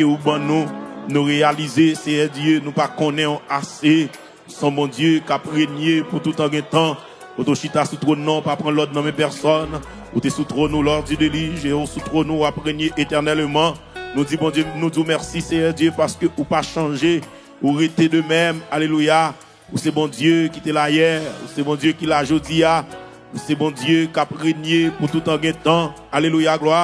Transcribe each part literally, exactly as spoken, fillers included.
ke ou ban nou, nou reyalize, Seyè Dye, nou pa konnen w ase. Se yon Bondye k ap renye pou toutan gen tan. Kote w chita sou twòn nan, w pa pran lòd nan men pèsòn. Ou te sou twòn ou lè w di de li, e w sou twòn ou, w ap renye etènèlman. Nou di Bondye, nou di w mèsi, Seyè Dye, paske ou pa chanje. Ou rete de menm. Alelouya. Ou se Bondye ki te la yè, ou se Bondye ki la jodi a, ou se Bondye k ap renye pou toutan gen tan. Alelouya, glwa.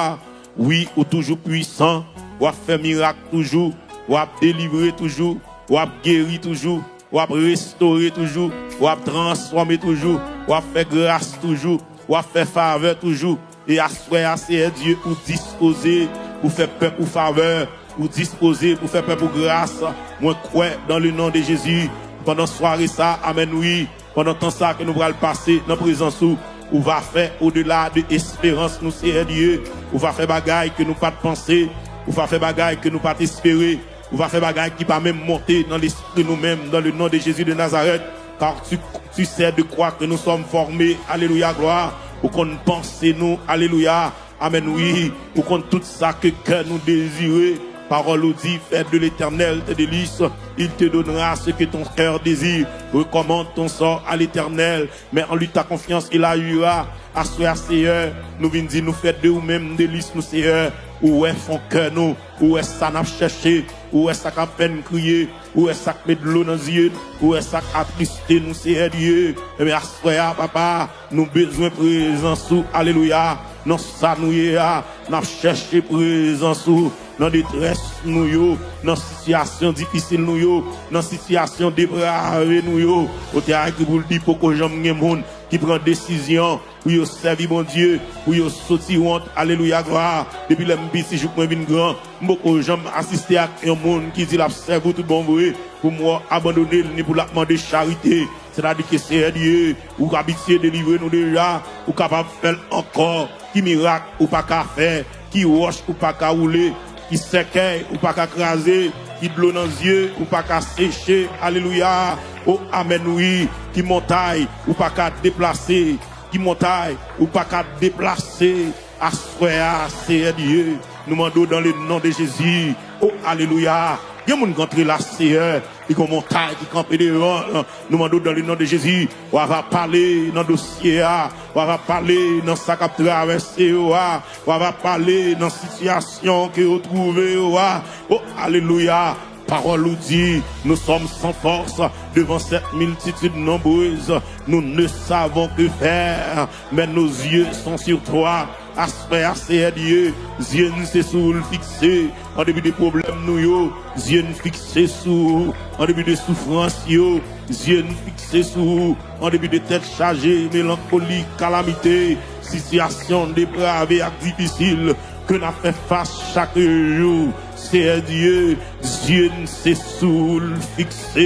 Wi, ou toujou pwisan, w ap fè mirak toujou, w ap delivre toujou, w ap geri toujou, w ap restore toujou, w ap transfòme toujou, w ap fè gras toujou, w ap fè favè toujou. E aswè a, Seyè Dye, ou dispoze pou fè pèp ou favè, ou dispoze pou fè pèp ou gras. Mwen kwè, dans le nom de Jésus, pandan sware sa, amèn, wi, pandan tan sa ke nou pral pase nan prezans ou, ou va fè odela de esperans nou, Seyè Dye. Ou va fè bagay ke nou pa t panse, ou va fè bagay ke nou pa t espere. Ou va fè bagay ki pa menm monte nan lespri nou menm, dans le nom de Jésus de Nazareth, car tu, tu sais de quoi que nous sommes formés. Alelouya, glwa. Ou konn panse nou, alelouya. Amèn, wi. Ou konn tout sa ke kè nou dezire. Pawòl ou di, fais de l'Éternel tes délices, il te donnera ce que ton cœur désire. Recommande ton sort à l'Éternel, mets en lui ta confiance, il agira. Aswè a, Seyè, nou vin di nou fè de ou menm delis nou, Seyè. Ou wè fon kè nou, ou wè sa n ap chèche, ou wè sa k ap fè n kriye, ou wè sa k met dlo nan zye n, ou wè sa k atriste nou, Seyè Dye. Ebyen, aswè a, papa, nou bezwen prezans ou, alelouya. Nan sa nou ye a, n ap chèche prezans ou. Nan detrès nou yo, nan sitiyasyon difisil nou yo, nan sitiyasyon deprave nou yo, kote a ekri pou l di poko janm gen moun ki pran desizyon pou yo sèvi Bondye, pou yo soti wont. Alelouya, glwa. Depi lè m piti jouk mwen vin gran, m poko janm asiste ak yon moun ki di l ap sèvi w tout bon vre, pou m wè w abandone l, ni pou l ap mande charite. Sètadi ke Seyè Dye, ou abitye delivre nou deja, ou kapab fè l ankò. Ki mirak ou pa ka fè, ki wòch ou pa ka woule, ki sèkèy ou pa ka kraze, ki dlo nan zye ou pa ka seche. Alelouya. O, amèn, wi. Ki montay ou pa ka deplase, ki montay ou pa ka deplase. Aswè a, Seyè Dye, nou mande w dans le nom de Jésus. O, alelouya. Gen moun k antre la, Seyè, li gon montay ki kanpe devan l. Nou mande w dans le nom de Jésus, w ava pale nan dosye a, w ava pale nan sa k ap travèse yo a, w ava pale nan sitiyasyon ke yo twouve yo a. O, alelouya. Pawòl ou di, nous sommes sans force devant cette multitude nombreuse, nous ne savons que faire, mais nos yeux sont sur toi. Aswè a, Seyè Dye, zye n se sou ou l fikse. An depi de pwoblèm nou yo, zye n fikse sou ou. An depi de soufrans yo, zye n fikse sou ou. An depi de tèt chaje, melankoli, kalamite, sitiyasyon deprave ak difisil ke n ap fè fas chak jou, Seyè Dye, zye n se sou ou l fikse.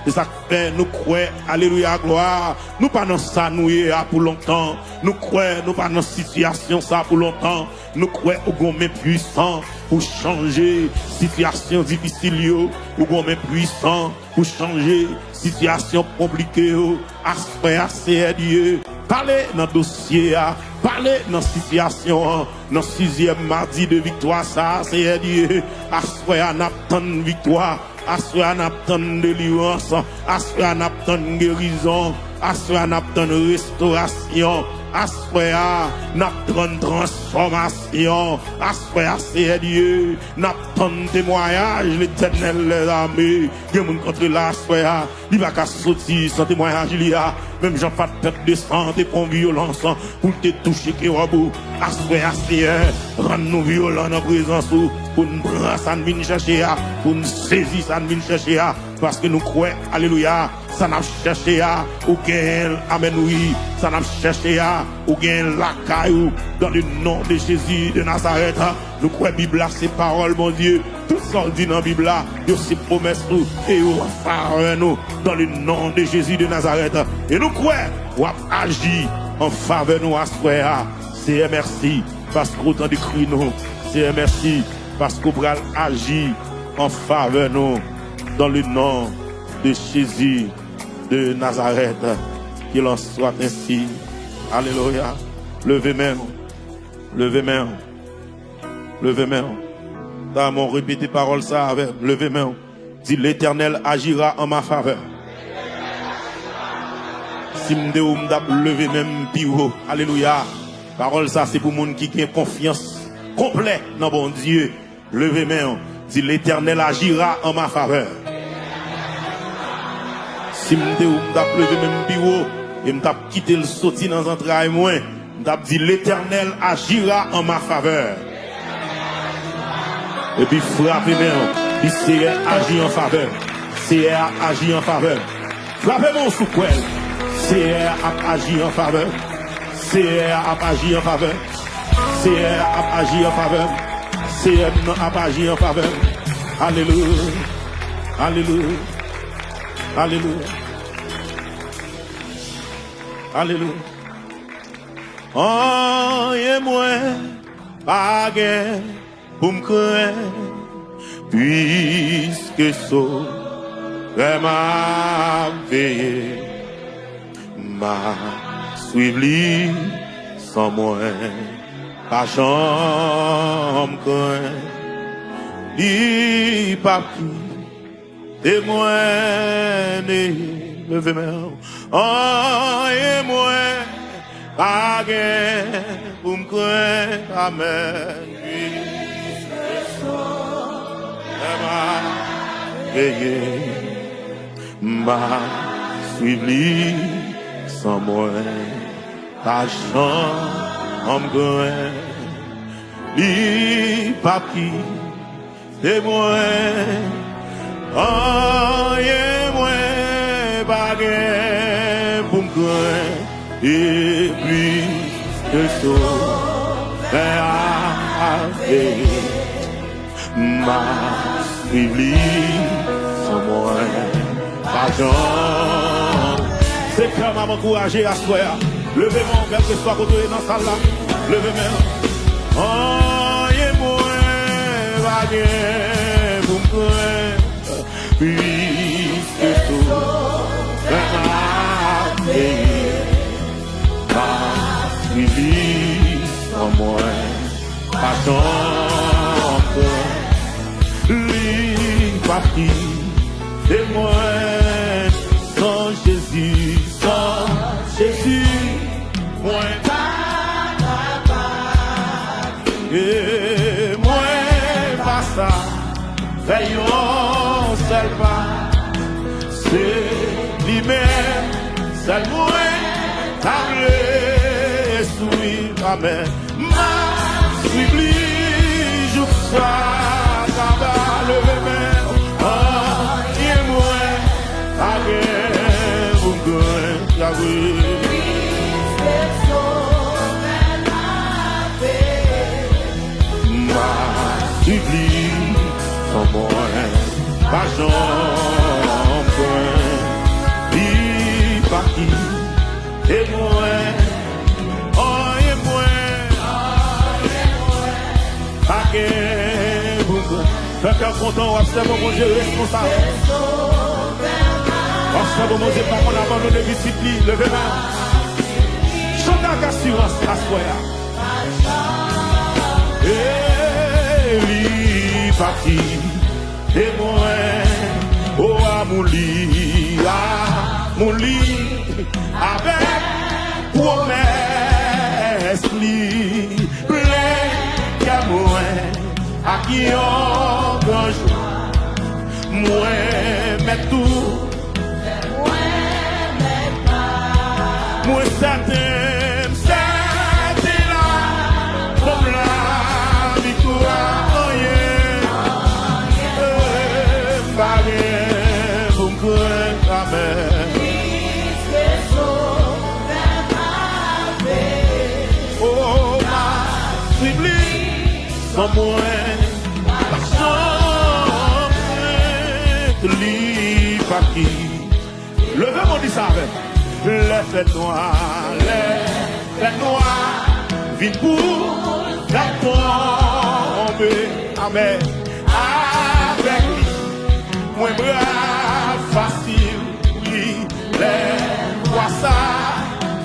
Se sa k fè nou kwè, alelouya, glwa, nou pa nan sa nou ye a pou lontan. Nou kwè nou pa nan sitiyasyon sa pou lontan. Nou kwè ou gon men pwisan pou chanje sitiyasyon difisil yo. Ou gon men pwisan pou chanje sitiyasyon konplike yo. Aswè a, Seyè Dye, pale nan dosye a, pale nan sitiyasyon an, nan sizyèm madi de viktwa sa a, Seyè Dye. Aswè a, n ap tann viktwa. Aswè a, n ap tann delivrans. Aswè a, n ap tann gerizon. Aswè a, n ap tann restorasyon. Aswè a, n ap tann transfòmasyon. Aswè a, Seyè Dye, n ap tann temwayaj Letènèl dèzame. Gen moun k antre la aswè a, li pa ka soti san temwayaj li a. Menm jan Patpèt de san te pran vyolans pou l te touche kewòb ou. Aswè a, Seyè, rann nou vyolan nan prezans ou, pou n pran sa n vin chèche a, pou n sezi sa n vin chèche a, paske nou kwè, alelouya, sa n ap chèche a, ou genyen l, amèn, wi, sa n ap chèche a, ou genyen l lakay ou, dans le nom de Jésus de Nazareth. Nou kwè Bib la se pawòl Bondye. Tout sa w di nan Bib la, yo se pwomès ou e yo an favè nou, dans le nom de Jésus de Nazareth. E nou kwè w ap aji an favè nou aswè a. Seyè, mèsi paske w tande kri nou. Seyè, mèsi paske w pral aji an favè nou, dans le nom de Jésus de Nazareth. Qu'il en soit ainsi. Alelouya. Leve men w. Leve men w. Leve men w. Damon, repete pawòl sa avè m. Leve men w. Di, L'Éternel agira en ma faveur. Si m te ou, m t ap leve men m pi wo. Alelouya. Pawòl sa se pou moun ki gen konfyans konplè nan Bondye. Leve men w. Di, L'Éternel agira en ma faveur. Si m te ou, m t ap leve men m pi wo e m t ap kite l soti nan zantray mwen. M t ap di, L'Éternel agira en ma faveur. Epi frape men w. Di, Seyè, aji an favè m. Seyè a aji an favè m. Frape men w sou kwè l. Seyè a ap aji an favè m. Seyè a ap aji an favè m. Seyè a ap aji an favè m. Seyè m nan ap aji an favè m. Alelouya. Alelouya. Alelouya. Alelouya. Anyen mwen pa gen pou m krenn, piske Sovè m ap veye. M ap swiv li san mwen pa janm krenn. Li p ap ki- te mwen, leve men w. Anyen mwen pa gen pou m krenn, amèn. Sovè m ap veye, m ap swiv li san mwen pa janm krenn. Li p ap ki- te mwen, anyen mwen pa gen pou m krenn, epi ke Sovè a veye, m ap swiv li san mwen pa janm. Senyè, m ap ankouraje aswè a. Leve men w, kèlkeswa kote w ye nan sal la. Leve men w. Anyen mwen pa gen pou m krenn, piske Sovè m ap veye. M ap swiv li san mwen pa janm krenn. Li p ap kite mwen. San Jezi, san Jezi, mwen pa kapab. E mwen pa sa fè yon sèl pa. Se li menm sèl mwen ta vle swiv. Amèn. M ap swiv li jouk sa kaba. Leve men w. Anyen mwen pa gen pou m krenn. Yahweh. M ap swiv li san mwen pa janm krenn. Li p ap kite mwen. Anyen mwen pa gen pou m krenn. Fè kè w kontan, w ap sèvi yon Bondye responsab. W ap sèvi yon Bondye pa konn abandone pitit li. Leve men w. Chante ak asirans aswè a. E li p ap kite mwen. O, amour li, amour li, avèk pwomès li, plen kè mwen ak yon gran jwa. Mwen mèt tou. Mwen sèten, m sèten la, ban m laviktwa, anyen, eh, m pa gen pou m krenn, amèn. O, m ap swiv li. San mwen pa janm krent, li p ap kite. Leve men w, di sa avè m. Lè fènwa, lè fènwa vin pou fè tonbe. Amèn. Avèk li, mwen brave fasil. Wi. Lè fwa sa,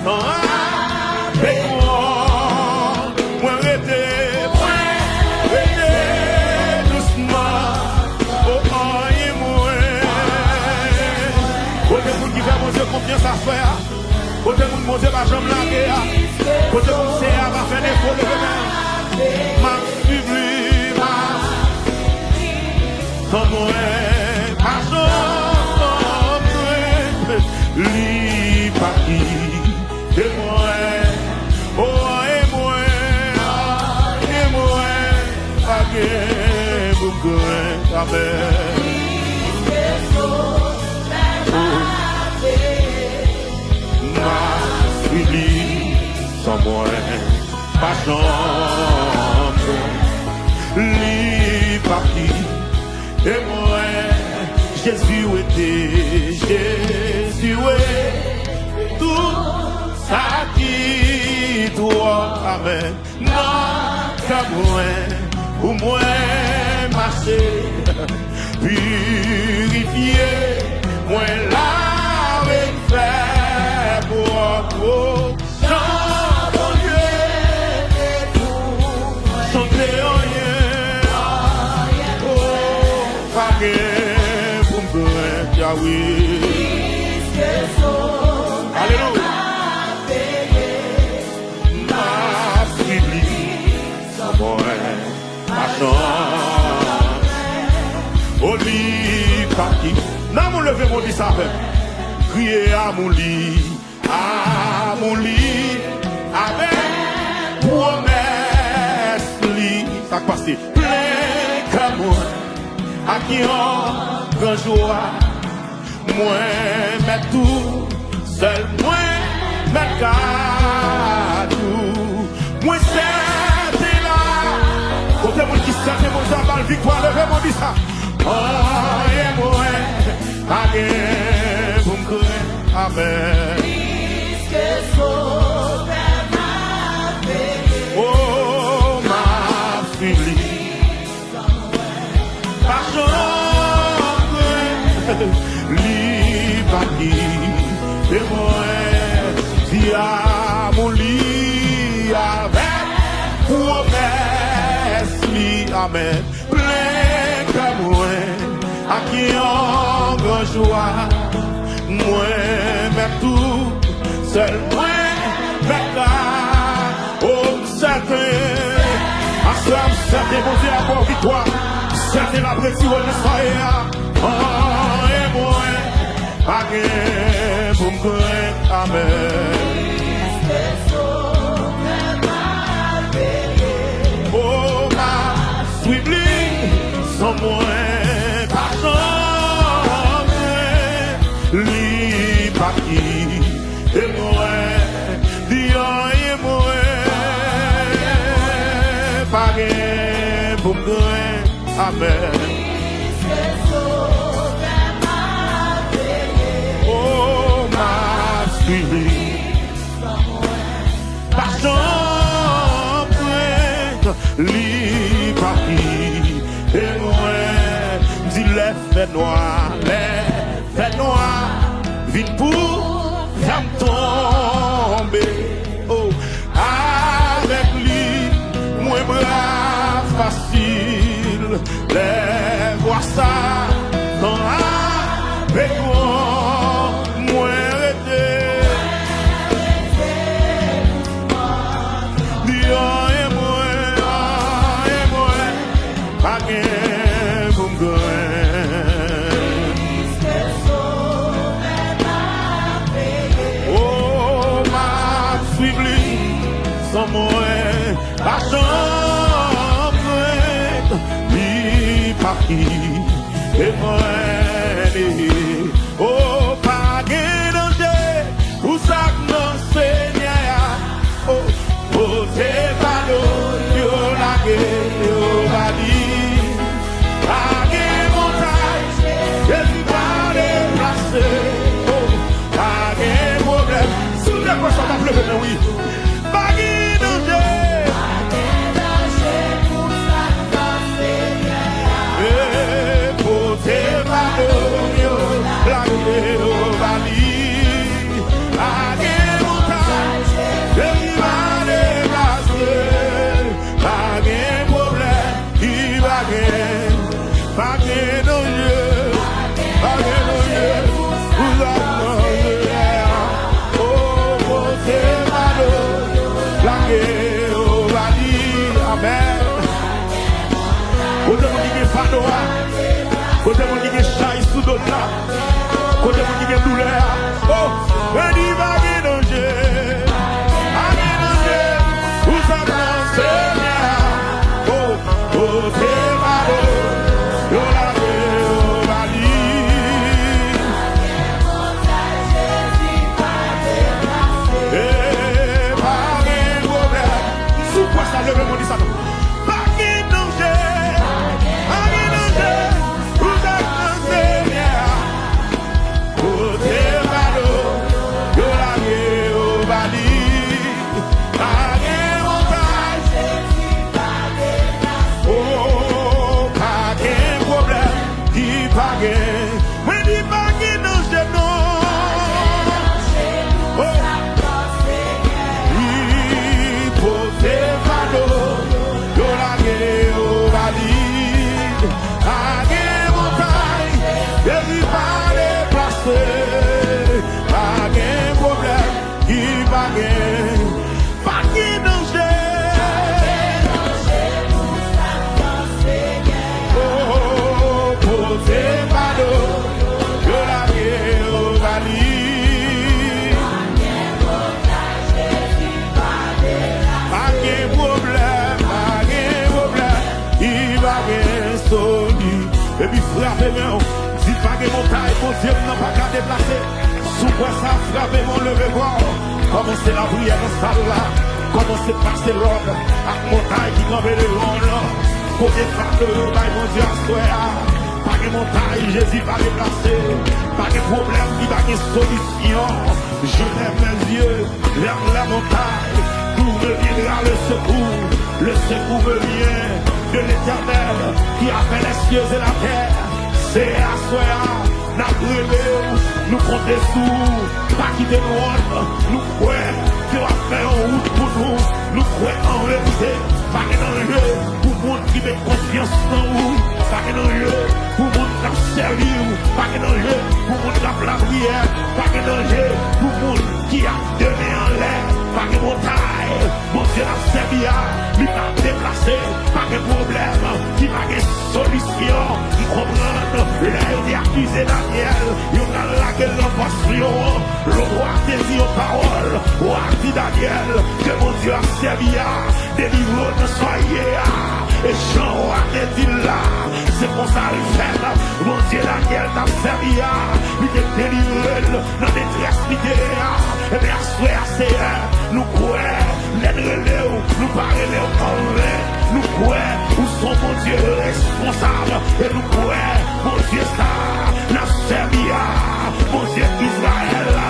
tan an pè kont, mwen rete, mwen rete, nou Sa fè a, kote moun Bondye pa janm lage a, kote moun Seyè a pa fè defo, leve men. M ap suiv li, m ap san mwen pa janm mwen. Li pa kite mwen, o, e mwen, e mwen pa gen pou m krenk. Amèn. M ap suiv li san mwen pa janm pè. Li pa kite mwen. Jezi w ete, Jezi w ete tout sa ki twòp. Amèn. Nan kè mwen, pou mwen mache, pirifye mwen, lave m, fè m pwòp. O, jan Bondye te pou mwen. Chante anyen, o, pa gen pou m krenk, Yahweh. Alelouya. M ap suiv li san mwen pa janm. O, li pa ki. Nan moun leve men w di sa avè m. Kriye amou li, amou li, avèk pwomès li. Sa k pase? Plen kè mwen ak yon gran jwa. Mwen mèt tou, sèl mwen mèt ka tou. Mwen sèten la. Kote moun ki sèten Bondye a ba l viktwa, leve men w di sa. Anyen mwen pa gen pou m krenk. Amèn. Piske Sovè m ap veye. O, m ap suiv li. Pa janm krenk, li pa kite mwen. Di amou li avèk pwomès li. Amèn. Plen kè mwen ak yon gran jwa. Mwen mèt tou, sèl mwen mèt la. O, m sèten. Aswè a m sèten Bondye ap ba w viktwa. M sèten l ap retire w nan sa w ye a. Anyen mwen pa gen pou m krenk. Amèn. O, m ap suiv li san mwen pa janm krenk. Li pa kite mwen, di anyen mwen pa gen pou m krenk. Amèn. O, m ap suiv li. Pa janm krenk, li pa kite mwen. Di lè fènwa, lè fènwa vin pou fè m tonbe. O, avèk li, mwen brave fasil. Lè vwa Satan ap pran mwen rete. Di anyen mwen, anyen mwen pa gen pou m krenk. O, m ap suiv li san mwen pa janm krenk. Li pa kite mwen. O, pa gen danje pou sa k nan Senyè a. O, pote fado yo, lage yo ba li. Pa gen montay Jezi pa deplase. O, pa gen pwoblèm. Si w te kwè sa, w t ap leve men w, wi. Pa gen danje. Pa gen danje pou sa k nan Senyè a. E pote fado yo, lage yo ba li. Pa gen montay Jezi pa deplase. Pa gen pwoblèm ki pa gen. Pa gen danje. Pa gen danje pou sa k nan Senyè a. Epi frape men w. Di pa gen montay Bondye m nan pa ka deplase. Si w kwè sa, frape men w, leve vwa w. Kòmanse lapriyè nan sal la. Kòmanse pase lòd ak montay ki kanpe devan w lan. Kote fado yo bay Bondye aswè a. Pa gen montay Jezi pa deplase. Pa gen pwoblèm ki pa gen solisyon. Je lève mes yeux vers la montagne, d'où me viendra le secours. Le secours me vient de l'Éternel qui a fait les cieux et la terre. Se aswè a, n ap rele w, nou konte sou ou. Pa kite nou wont, nou kwè ke w ap fè yon wout pou nou. Nou kwè an verite, pa gen danje pou moun ki met konfyans nan ou. Pa gen danje pou moun k ap sèvi w. Pa gen danje pou moun k ap lapriyè. Pa gen danje pou moun ki ap de men anlè. Pa gen montay Bondye n ap sèvi a, li pa deplase. Pa gen pwoblèm ki pa gen solisyon. M konprann lè yo te akize Danyèl, yo pral lage l nan pòs lyon an. Lè wa te di yon pawòl, wa di Danyèl ke Bondye ap sèvi a, delivre w nan sa w ye a. E jan wa te di l la, se konsa l fèt. Bondye Danyèl t ap sèvi a, li te delivre l nan detrès li te ye a. Ebyen, aswè a, Seyè, nou kwè, lè n rele w, nou pa rele w anven. Nou kwè ou se yon Bondye responsab. E nou kwè Bondye sa a n ap sèvi a, Bondye Izrayèl la,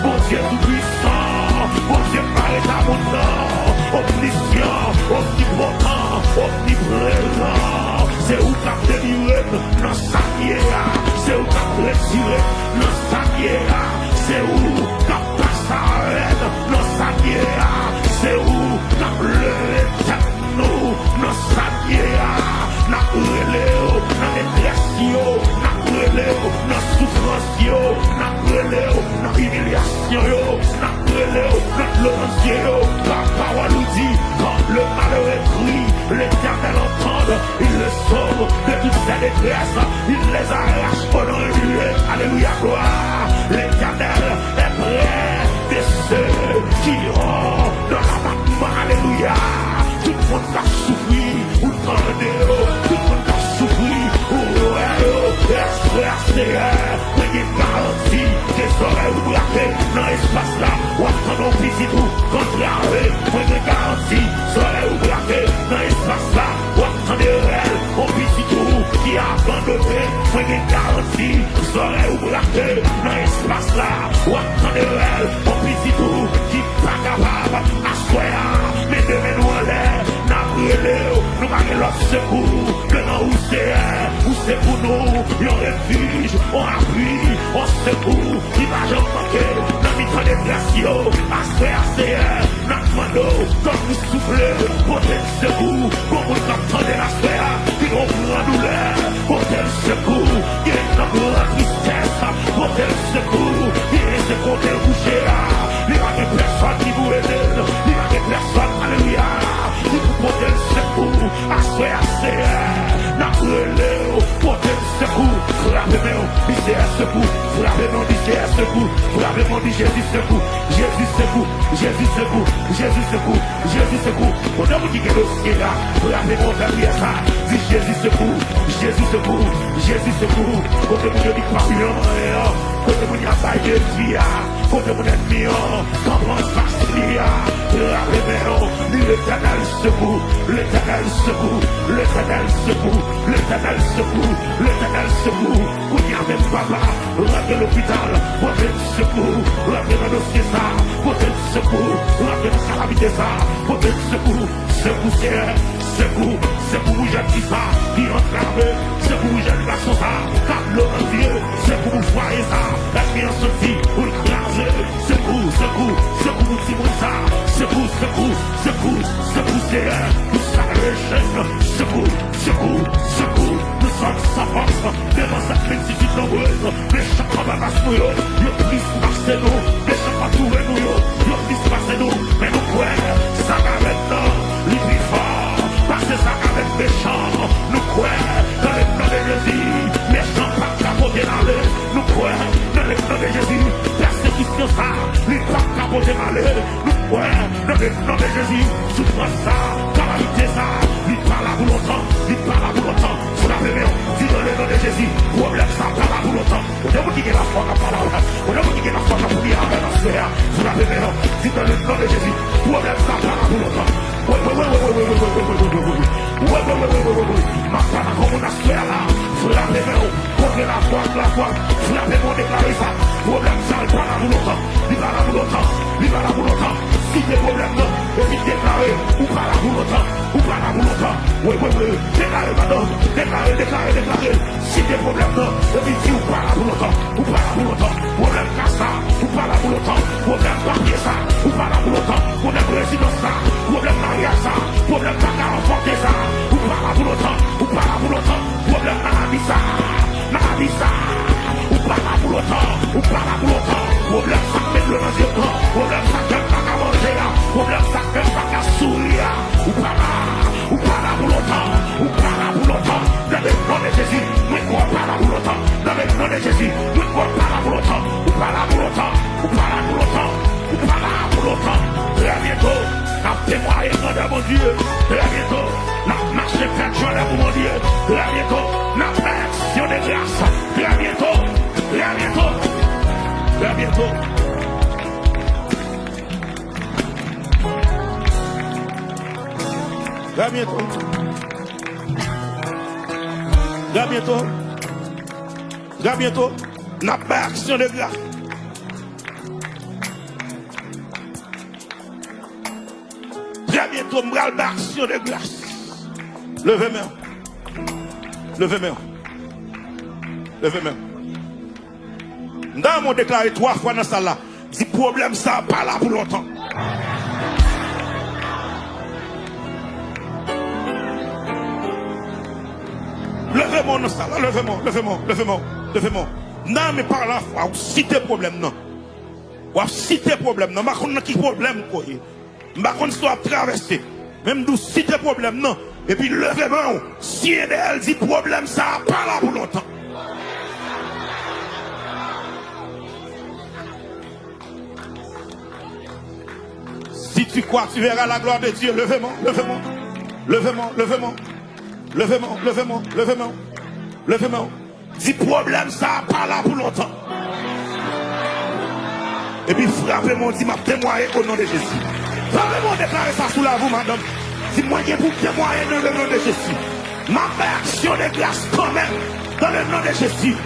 Bondye toupisan, Bondye pa ret a moun nan. Omnisyan, omnipotan, omniprezan. Se ou k ap delivre m nan sa m ye a. Se ou k ap retire m nan sa m ye a. Se ou k ap pase avè m nan sa m ye a. Se ou k ap leve tèt nou nan sa n ye a. N ap rele w nan detrès yo. N ap rele w nan soufrans yo. N ap rele w nan imilyasyon yo. N ap rele w nan dlo nan zye yo. La pawòl ou di, quand le malheureux crie, l'Éternel entend, il le sauve de toutes ses détresses, il les arrache au nom de Dieu. Alléluia, gloire. L'Éternel est près de ceux qui ont dans l'abattement. Alléluia. Tout moun k ap soufri, ou tande yo. Tout moun k ap soufri, ou wè yo. Frè, frè, Seyè, mwen gen garanti ke zòrèy ou brake nan espas la. W ap tande yon pitit ou k antrave. Mwen gen garanti, zòrèy ou brake nan espas la. W ap tande rèl yon pitit ou ki abandone. Mwen gen garanti, zòrèy ou brake nan espas la. W ap tande rèl yon pitit ou ki pa kapab. Aswè a, men de men nou anlè, n ap rele w. Nou pa gen lòt sekou ke nan ou, Seyè. Ou se pou nou yon refij, yon apui, yon sekou ki pa janm manke nan mitan detrès yo. Aswè a, Seyè, n ap mande w, tankou soufle, pote n sekou. Gon moun k ap tande l aswè a, ki gon gran doulè, pote l sekou. Gen nan gran tristès, pote l sekou. Gen se kote l kouche a, li pa gen pèsòn ki pou ede l. Li pa gen pèsòn, alelouya, ki pou pote l sekou. Aswè a, Seyè, n ap rele w, pote n sekou. Frape men w, di Seyè sekou. Frape men w, di Seyè sekou. Frape men w, di Jezi sekou. Jezi sekou. Jezi sekou. Jezi sekou. Jezi sekou. Kote moun ki gen dosye a, frape men w, fè priyè sa. Di Jezi sekou. Jezi sekou. Jezi sekou. Kote moun yo di k p ap janm anyen an. Kote moun y ap bay defi a. Kote moun ènmi an kanpe anfas li a. Frape men w, di Letènèl sekou. Letènèl sekou. Letènèl sekou. Letènèl sekou. Letènèl sekou. Kounye a menm, Papa, rantre lopital, pote n sekou, rantre nan dosye sa, pote n sekou, rantre nan kalamite sa, pote n sekou, sekou, Seyè, sekou, sekou pou jèn fi sa ki antrave, sekou pou jèn gason sa k ap dlo nan zye, sekou pou fwaye sa, ènmi an santi pou l kraze, sekou, sekou, sekou pou timoun sa, sekou, sekou, sekou, sekou, Seyè, pou sa rejèn, sekou. Sekou, sekou, nou sòti san fòs devan sèt miltitid nonbrez. Mechan k anba mas nou yo, yo plis pase nou. Mechan k antoure nou yo, yo plis pase nou. Men nou kwè, sa k avè n nan, li pi fò pase sa k avè mechan. Nou kwè, nan le non de Jezi, mechan p ap ka pote n ale. Nou kwè, nan le non de Jezi, pèsekisyon sa, li p ap ka pote n ale. Nou kwè, nan le non de Jezi, soufrans sa, kalamite sa, li pa la pou lontan, li pa la pou lontan. Frape men w, di nan le non de Jezi, pwoblèm sa pa la pou lontan. Kote moun ki gen lafwa k ap pale avè m? Kote moun ki gen lafwa k ap priye avè m aswè a? Frape men w. Di, dans le nom de Jésus, pwoblèm sa pa la pou lontan. Wi, wi, wi. Wi, wi, wi, wi. M ap pale ak yon moun aswè a la. Frape men w. Kontre lafwa ak lafwa. Frape men w, deklare sa. Pwoblèm sa pa la pou lontan. Li pa la pou lontan. Li pa la pou lontan. Site pwoblèm nan. Epi deklare, ou pa la pou lontan. Ou pa la pou lontan. Wi, wi, wi. Deklare, madanm. Deklare, deklare, deklare. Site pwoblèm nan. Epi di, ou pa la pou lontan. Ou pa la pou lontan. Pwoblèm kay sa, ou pa la pou lontan. Pwoblèm papye sa, ou pa la pou lontan. Pwoblèm rezidans sa, pwoblèm maryaj sa, pwoblèm pa ka anfante sa, ou pa la pou lontan. Ou pa la pou lontan. Pwoblèm maladi sa, maladi sa, ou pa la pou lontan. Ou pa la pou lontan. Pwoblèm sa k met dlo nan zye m nan, pwoblèm sa k fè m pa ka manje a, pwoblèm sa k fè m pa ka souri a, ou pa la, ou pa la pou lontan. Ou pa la pou lontan. Dans le nom de Jésus, mwen kwè w pa la pou lontan. Dans le nom de Jésus, mwen kwè w pa la pou lontan. Ou pa la pou lontan. Ou pa la pou lontan. Ou pa la pou lontan. Trè byento, n ap temwaye grandè Bondye. Trè byento, n ap mache fè djòlè pou Bondye. Trè byento, n ap fè aksyon de gras. Trè byento, trè byento, trè byento. Trè byento. Trè byento. Trè byento, n ap bay aksyon de gras. Trè byento, m pral bay aksyon de gras. Leve men w. Leve men w. Leve men w. M ta renmen w deklare twa fwa nan sal la. Di, pwoblèm sa pa la pou lontan. Leve men w nan sal la, leve men w, leve men w, leve men w, leve men w. Nan men pa lafwa, w site pwoblèm nan. W ap site pwoblèm nan. M pa konn nan ki pwoblèm ke w ye. M pa konn sa w ap travèse. Men m di w site pwoblèm nan. Epi leve men w. Siyen dèyè l, di, pwoblèm sa pa la pou lontan. Si tu crois, tu verras la gloire de Dieu. Leve men w, leve men w. Leve men w, leve men w. Leve men w, leve men w, leve men w. Leve men w. Di, pwoblèm sa a pa la pou lontan. Epi frape men w, di, m ap temwaye o non de Jezi. Frape men w, deklare sa sou lavi w, madanm. Di, mwen gen pou m temwaye nan le non de Jezi. M ap fè aksyon de gras kanmenm. Dans le nom de Jésus.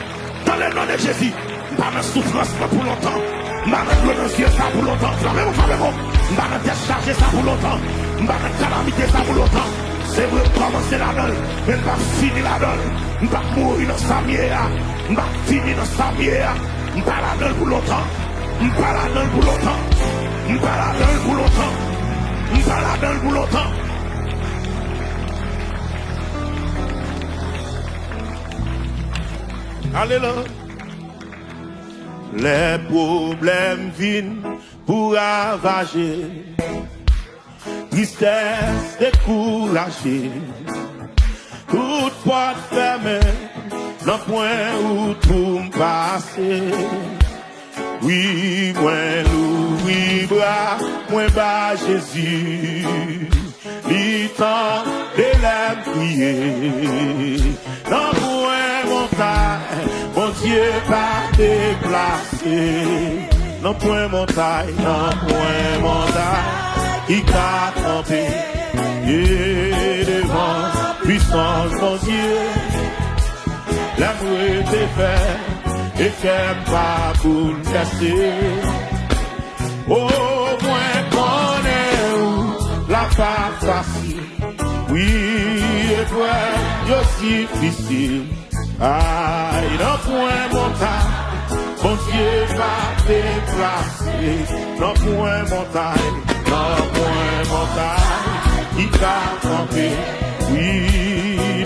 Dans le nom de Jésus. M pa nan soufrans mwen pou lontan. M pa nan dlo nan zye sa pou lontan. Frape m, frape m. M pa nan tèt chaje sa pou lontan. M pa nan kalamite sa pou lontan. Se vre, m kòmanse ladan l, men m p ap fini ladan l. M p ap mouri nan sa m ye a. M p ap fini nan sa m ye a. M pa ladan l pou lontan. M pa ladan l pou lontan. M pa ladan l pou lontan. M pa ladan l pou lontan. Alelouya. Lè pwoblèm vin pou ravaje, tristès, dekouraje, tout pòt fèmen, nan pwen wout pou m pase. Wi, mwen louvri bra mwen ba Jezi. Li tande lè m kriye. Nan pwen montay Bondye pa deplase. Nan pwen montay, nan pwen montay ki ka kanpe, e, devan pwisans Bondye. Lè m rete fèm e kè m pa boulvèse. O, mwen konnen ou la pa fasil. Wi, eprèv yo difisil. Ay, nan pwen montay Bondye pa deplase. Nan pwen montay, nan pwen montay ki ka kanpe, wi,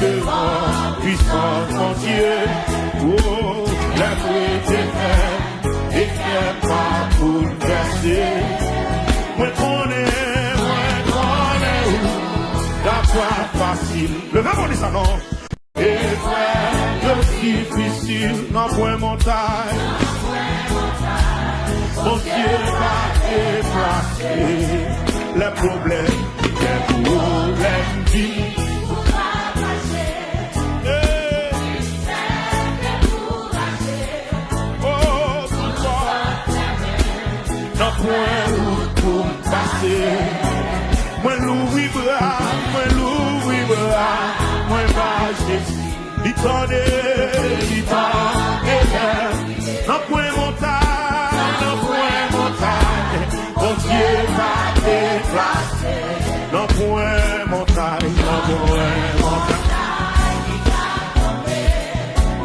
devan pwisans Bondye. O, lè m rete fèm e kè m pa boulvèse. Mwen konnen, mwen konnen ou la pa fasil. Leve men w, di sa non. Eprèv yo difisil, nan pwen montay Bondye pa deplase. Lè pwoblèm, lè pwoblèm vin. Hey! Mwen wout pou m pase. Mwen louvri bra, mwen louvri bra mwen ba Jezi. Li tande, li tande. Nan pwen montay, nan pwen montay, Bondye pa deplase. Nan pwen montay, nan pwen montay.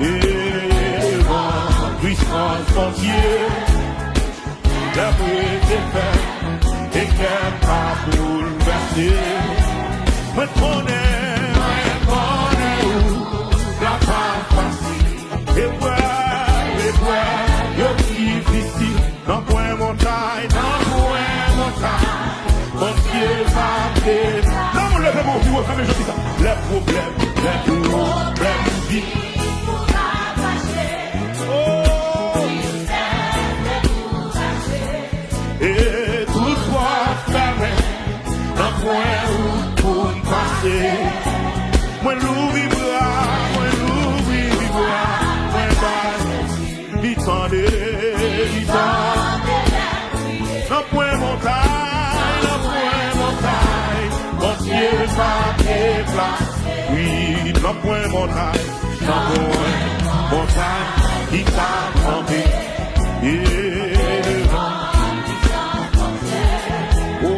E devan pwisans Bondye. Lè m rete fèm e kè m pa boulvèse. Mwen konnen, mwen konnen ou la pa fasil. Eprèv, eprèv yo difisil. Nan pwen montay, nan pwen montay, Bondye pa te. Nan moun leve pou ou, pi wo, fèmen jodi sa. Lè pwoblèm, lè pwoblèm vin. Oh. E tout pòt fèmen, nan pwen wout pou m pase. Mwen louvri bra, mwen louvri bra mwen ba Jezi. Li tande, li tande. Nan pwen montay, nan pwen montay, Bondye pa deplase. Wi, nan pwen montay, nan pwen montay ki ka kanpe. E devan. O,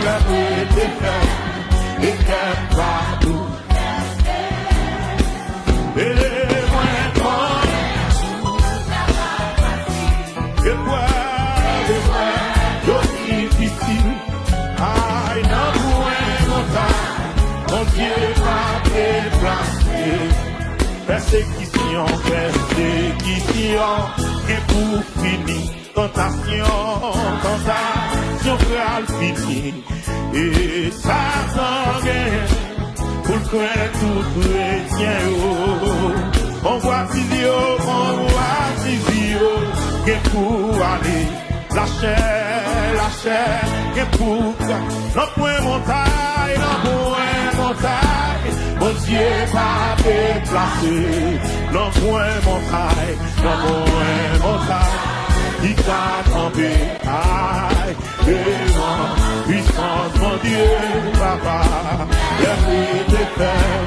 lè m rete fèm e kè m pa boulvèse. E mwen konnen eprèv, eprèv yo difisil. Ay, nan pwen montay, Bondye pa deplase. Pèsekisyon, pèsekisyon gen pou fini. Tantasyon, tantasyon pral fini. E Satan gen pou l krenn tout kretyen yo. On vwa tizi yo, on vwa tizi yo gen pou ale. Lachè, lachè gen pou ka. Nan pwen montay, nan pwen montay, Bondye pa deplase. Nan pwen montay, nan pwen montay ki ka kanpe. Ay, devan pwisans Bondye Papa, lè m rete fèm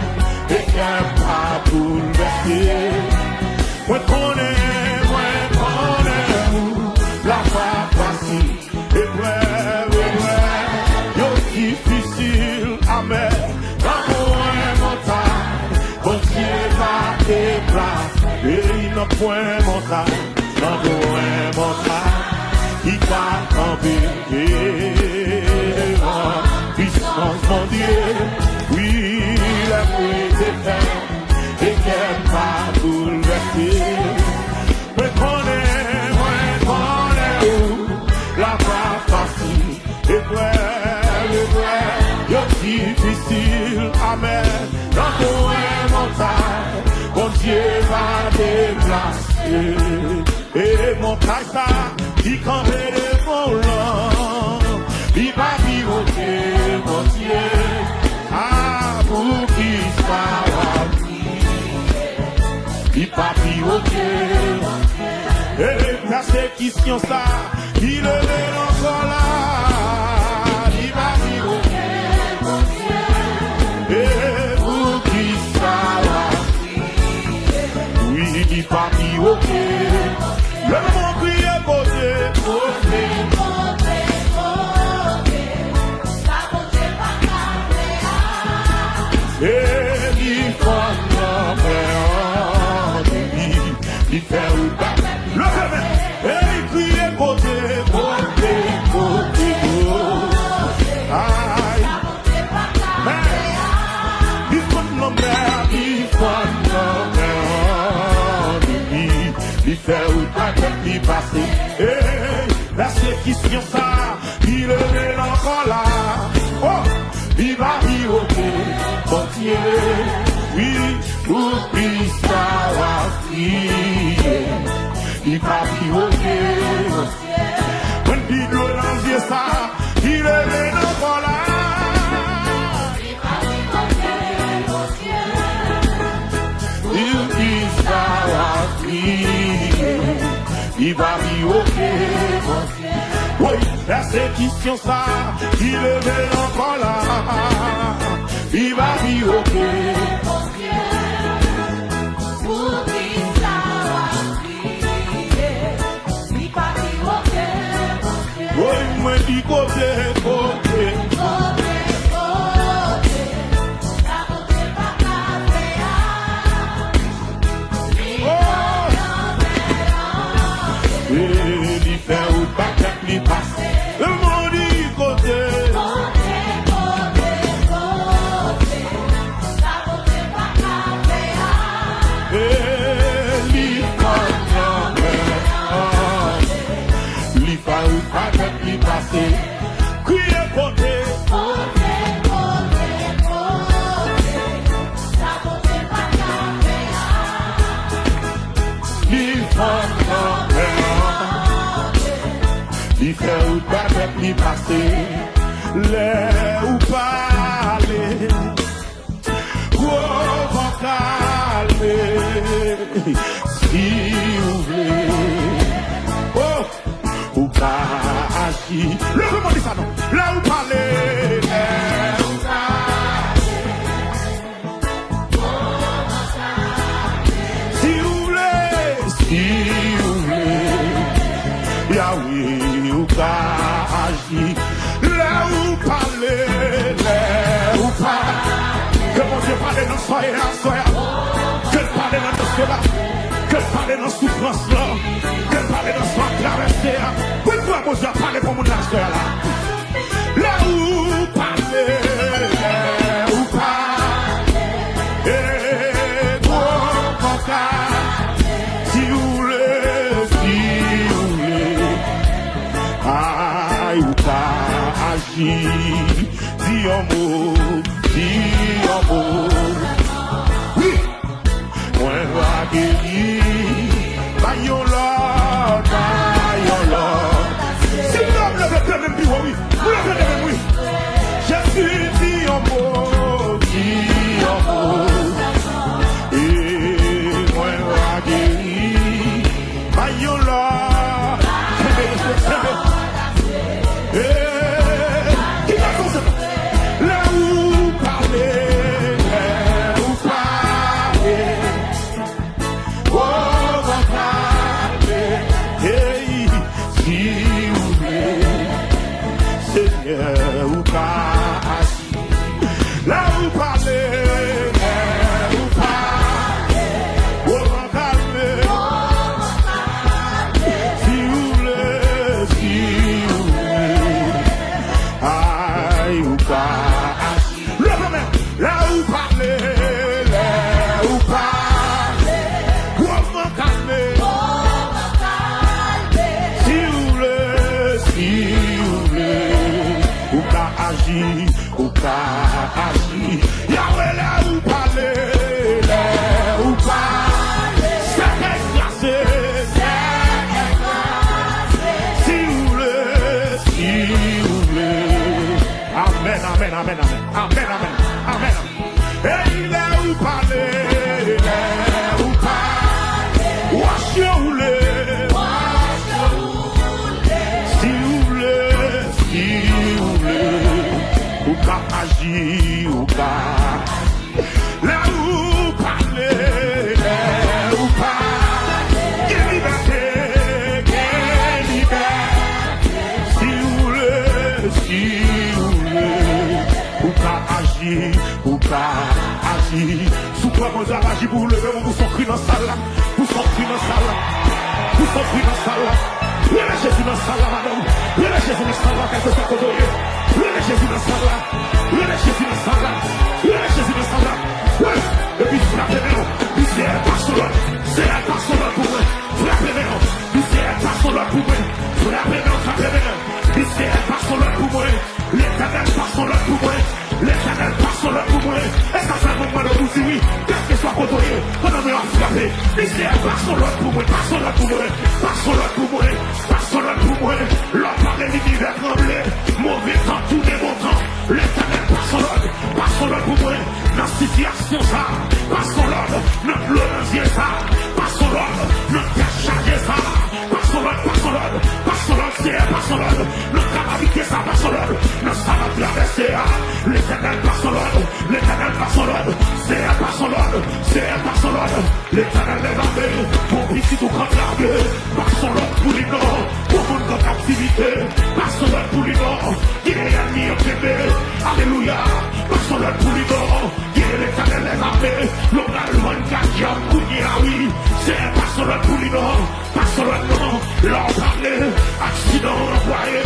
e kè m pa boulvèse. Mwen konnen, mwen konnen ou la pa fasil. Eprèv, eprèv yo difisil, amè. Nan pwen montay, Bondye pa deplase. Ey, nan pwen montay, nan pwen montay ki ka kanpe devan pwisans Bondye. Wi, lè m rete fèm e kè m pa boulvèse. Mwen konnen, mwen konnen ou la pa fasil. Eprèv, eprèv yo difisil, amè. Nan pwen montay, Bondye pa deplase. E montay sa ki kanpe devan w lan, li pa pi wo ke Bondye. A, poukisa w ap kriye? Li pa pi wo ke Bondye. E pèsekisyon sa ki leve l ankò la, li pa pi wo ke Bondye. E poukisa w ap kriye? Wi, li pa pi wo ke. Leve men w, kriye kote, kote, kote, kote. Sa Bondye pa ka fè a. E li fann lanmè an de li, li fè wout bay. Leve men, e li kriye kote, kote, kote, kote. Ay. Men, li fann lanmè, li fann lanmè an de li, li fè wout bay tèt li pase. Ey, pèsekisyon sa ki leve l ankò la. Oh, li pa pi wo ke Bondye. Wi, poukisa w ap kriye? Li pa pi wo ke Bondye. Mwen di dlo nan zye sa ki leve l ankò la. Poukisa w ap kriye? Li pa pi wo ke Bondye. Wè, Pèsekisyon sa ki leve ankò la, li pa pi oke. Woy, mwen di kote, kote. Oh! E li fè wout pa tèt li pase. Mwen di kote. E li fè lanmè. Li fè wout pa tèt li pase. Kriye kote. Li fè lanmè. Li fè wout pa tèt li pase. Lè ou pale, gwo van kalme. Si ou vle, oh, ou ka aji. Leve men w, di sa non. Lè ou pale, lè ou pale. Si ou vle, si ou vle, Yahweh, ou ka aji. Lè ou pale, lè ou pale. Ke Bondye pale nan swaye a, swaye a. Ke l pale nan dosye la. Ke l pale nan soufrans lan. Ke l pale nan sa w ap travèse a. Wi, m kwè Bondye ap pale pou moun nan swaye la. Lè ou pale, lè ou pale, e gwo kòkay, si ou vle, si ou vle, ay, ou ka aji, di yon mo, di yon mo. Wi! Mwen va geri, bay yon lòt, bay yon lòt. Si w leve de men m pi wo, wi. Ou leve de men m, wi. Jezi, di yon mo, di yon mo. E mwen va geri, bay yon lòt. Kenbe, mesye, kenbe. E, ki gason se? Lè ou pale, lè ou pale. Oh, mwen pale, hey, si ou vle, Senyè, ou ka aji. Lè ou pale, lè ou pale, oh, mwen kalme. Si ou vle, si ou vle, ay, ou ka aji. Leve men, lè ou pale, lè ou pale, gwo van kalme. Si ou vle, si ou vle, ou ka aji, ou ka aji. Yahweh, lè ou pale, lè ou pale, sèkèy kraze. Si ou vle, si ou vle. Amèn, amèn, amèn, amèn. Amèn, amèn, amèn. Ey, lè ou pale, lè ou pale, wòch yo woule. Si ou vle, si ou vle, ou ka aji, ou ka. Lè ou pale, lè ou pale, gen libète, gen libète. Si ou vle, si ou vle, ou ka aji, ou ka aji. Si w kwè Bondye ap aji pou ou, leve men w, pouse yon kri nan sal la. Pouse yon kri nan sal la. Pouse yon kri nan sal la. Rele Jezi nan sal la, madanm. Rele Jezi nan sal la, kèlkeswa kote w ye. Rele Jezi nan sal la. Rele Jezi nan sal la. Rele Jezi nan sal la. Wi. Epi frape men w. Di, Seyè, pase yon lòt. Seyè, pase yon lòt pou mwen. Frape men w. Di, Seyè, pase yon lòt pou mwen. Frape men w, frape men w. Di, Seyè, pase yon lòt pou mwen. Letènèl, pase yon lòt pou mwen. Letènèl, pase yon lòt pou mwen. E sa sèlman m mande w pou di wi. Kèlkeswa kote w ye, pandan mwen ap frape. Di, Seyè, pase yon lòt pou mwen. Pase yon lòt pou mwen. Pase yon lòt pou mwen. Pase yon lòt pou mwen. Lè w pale, linivè tranble. Move tan tounen bon tan. Letènèl, pase yon lòt. Pase yon lòt pou mwen. Nan sitiyasyon sa, pase yon lòt. Nan dlo nan zye sa, pase yon lòt. Nan tèt chaje sa, pase yon lòt, pase yon lòt. Pase yon lòt, Seyè, pase yon lòt. Nan ka Ke sa pase lòd nan sa n ap travèse a. Letènèl pase lòd, Letènèl pase lòd, Seyè pase lòd, Seyè pase lòd. Letènèl dèzame, bon pitit ou k antrave, pase lòd pou li non. Bon moun k an kaptivite, pase lòd pou li non. Gen ènmi yo kenbe, alelouya, pase lòd pou li non. Gen Letènèl dèzame, yo pral vann kay djab kounye a wi. Seyè pase lòd pou li non. Pase lòd non, lè w pale, aksidan w anplwaye,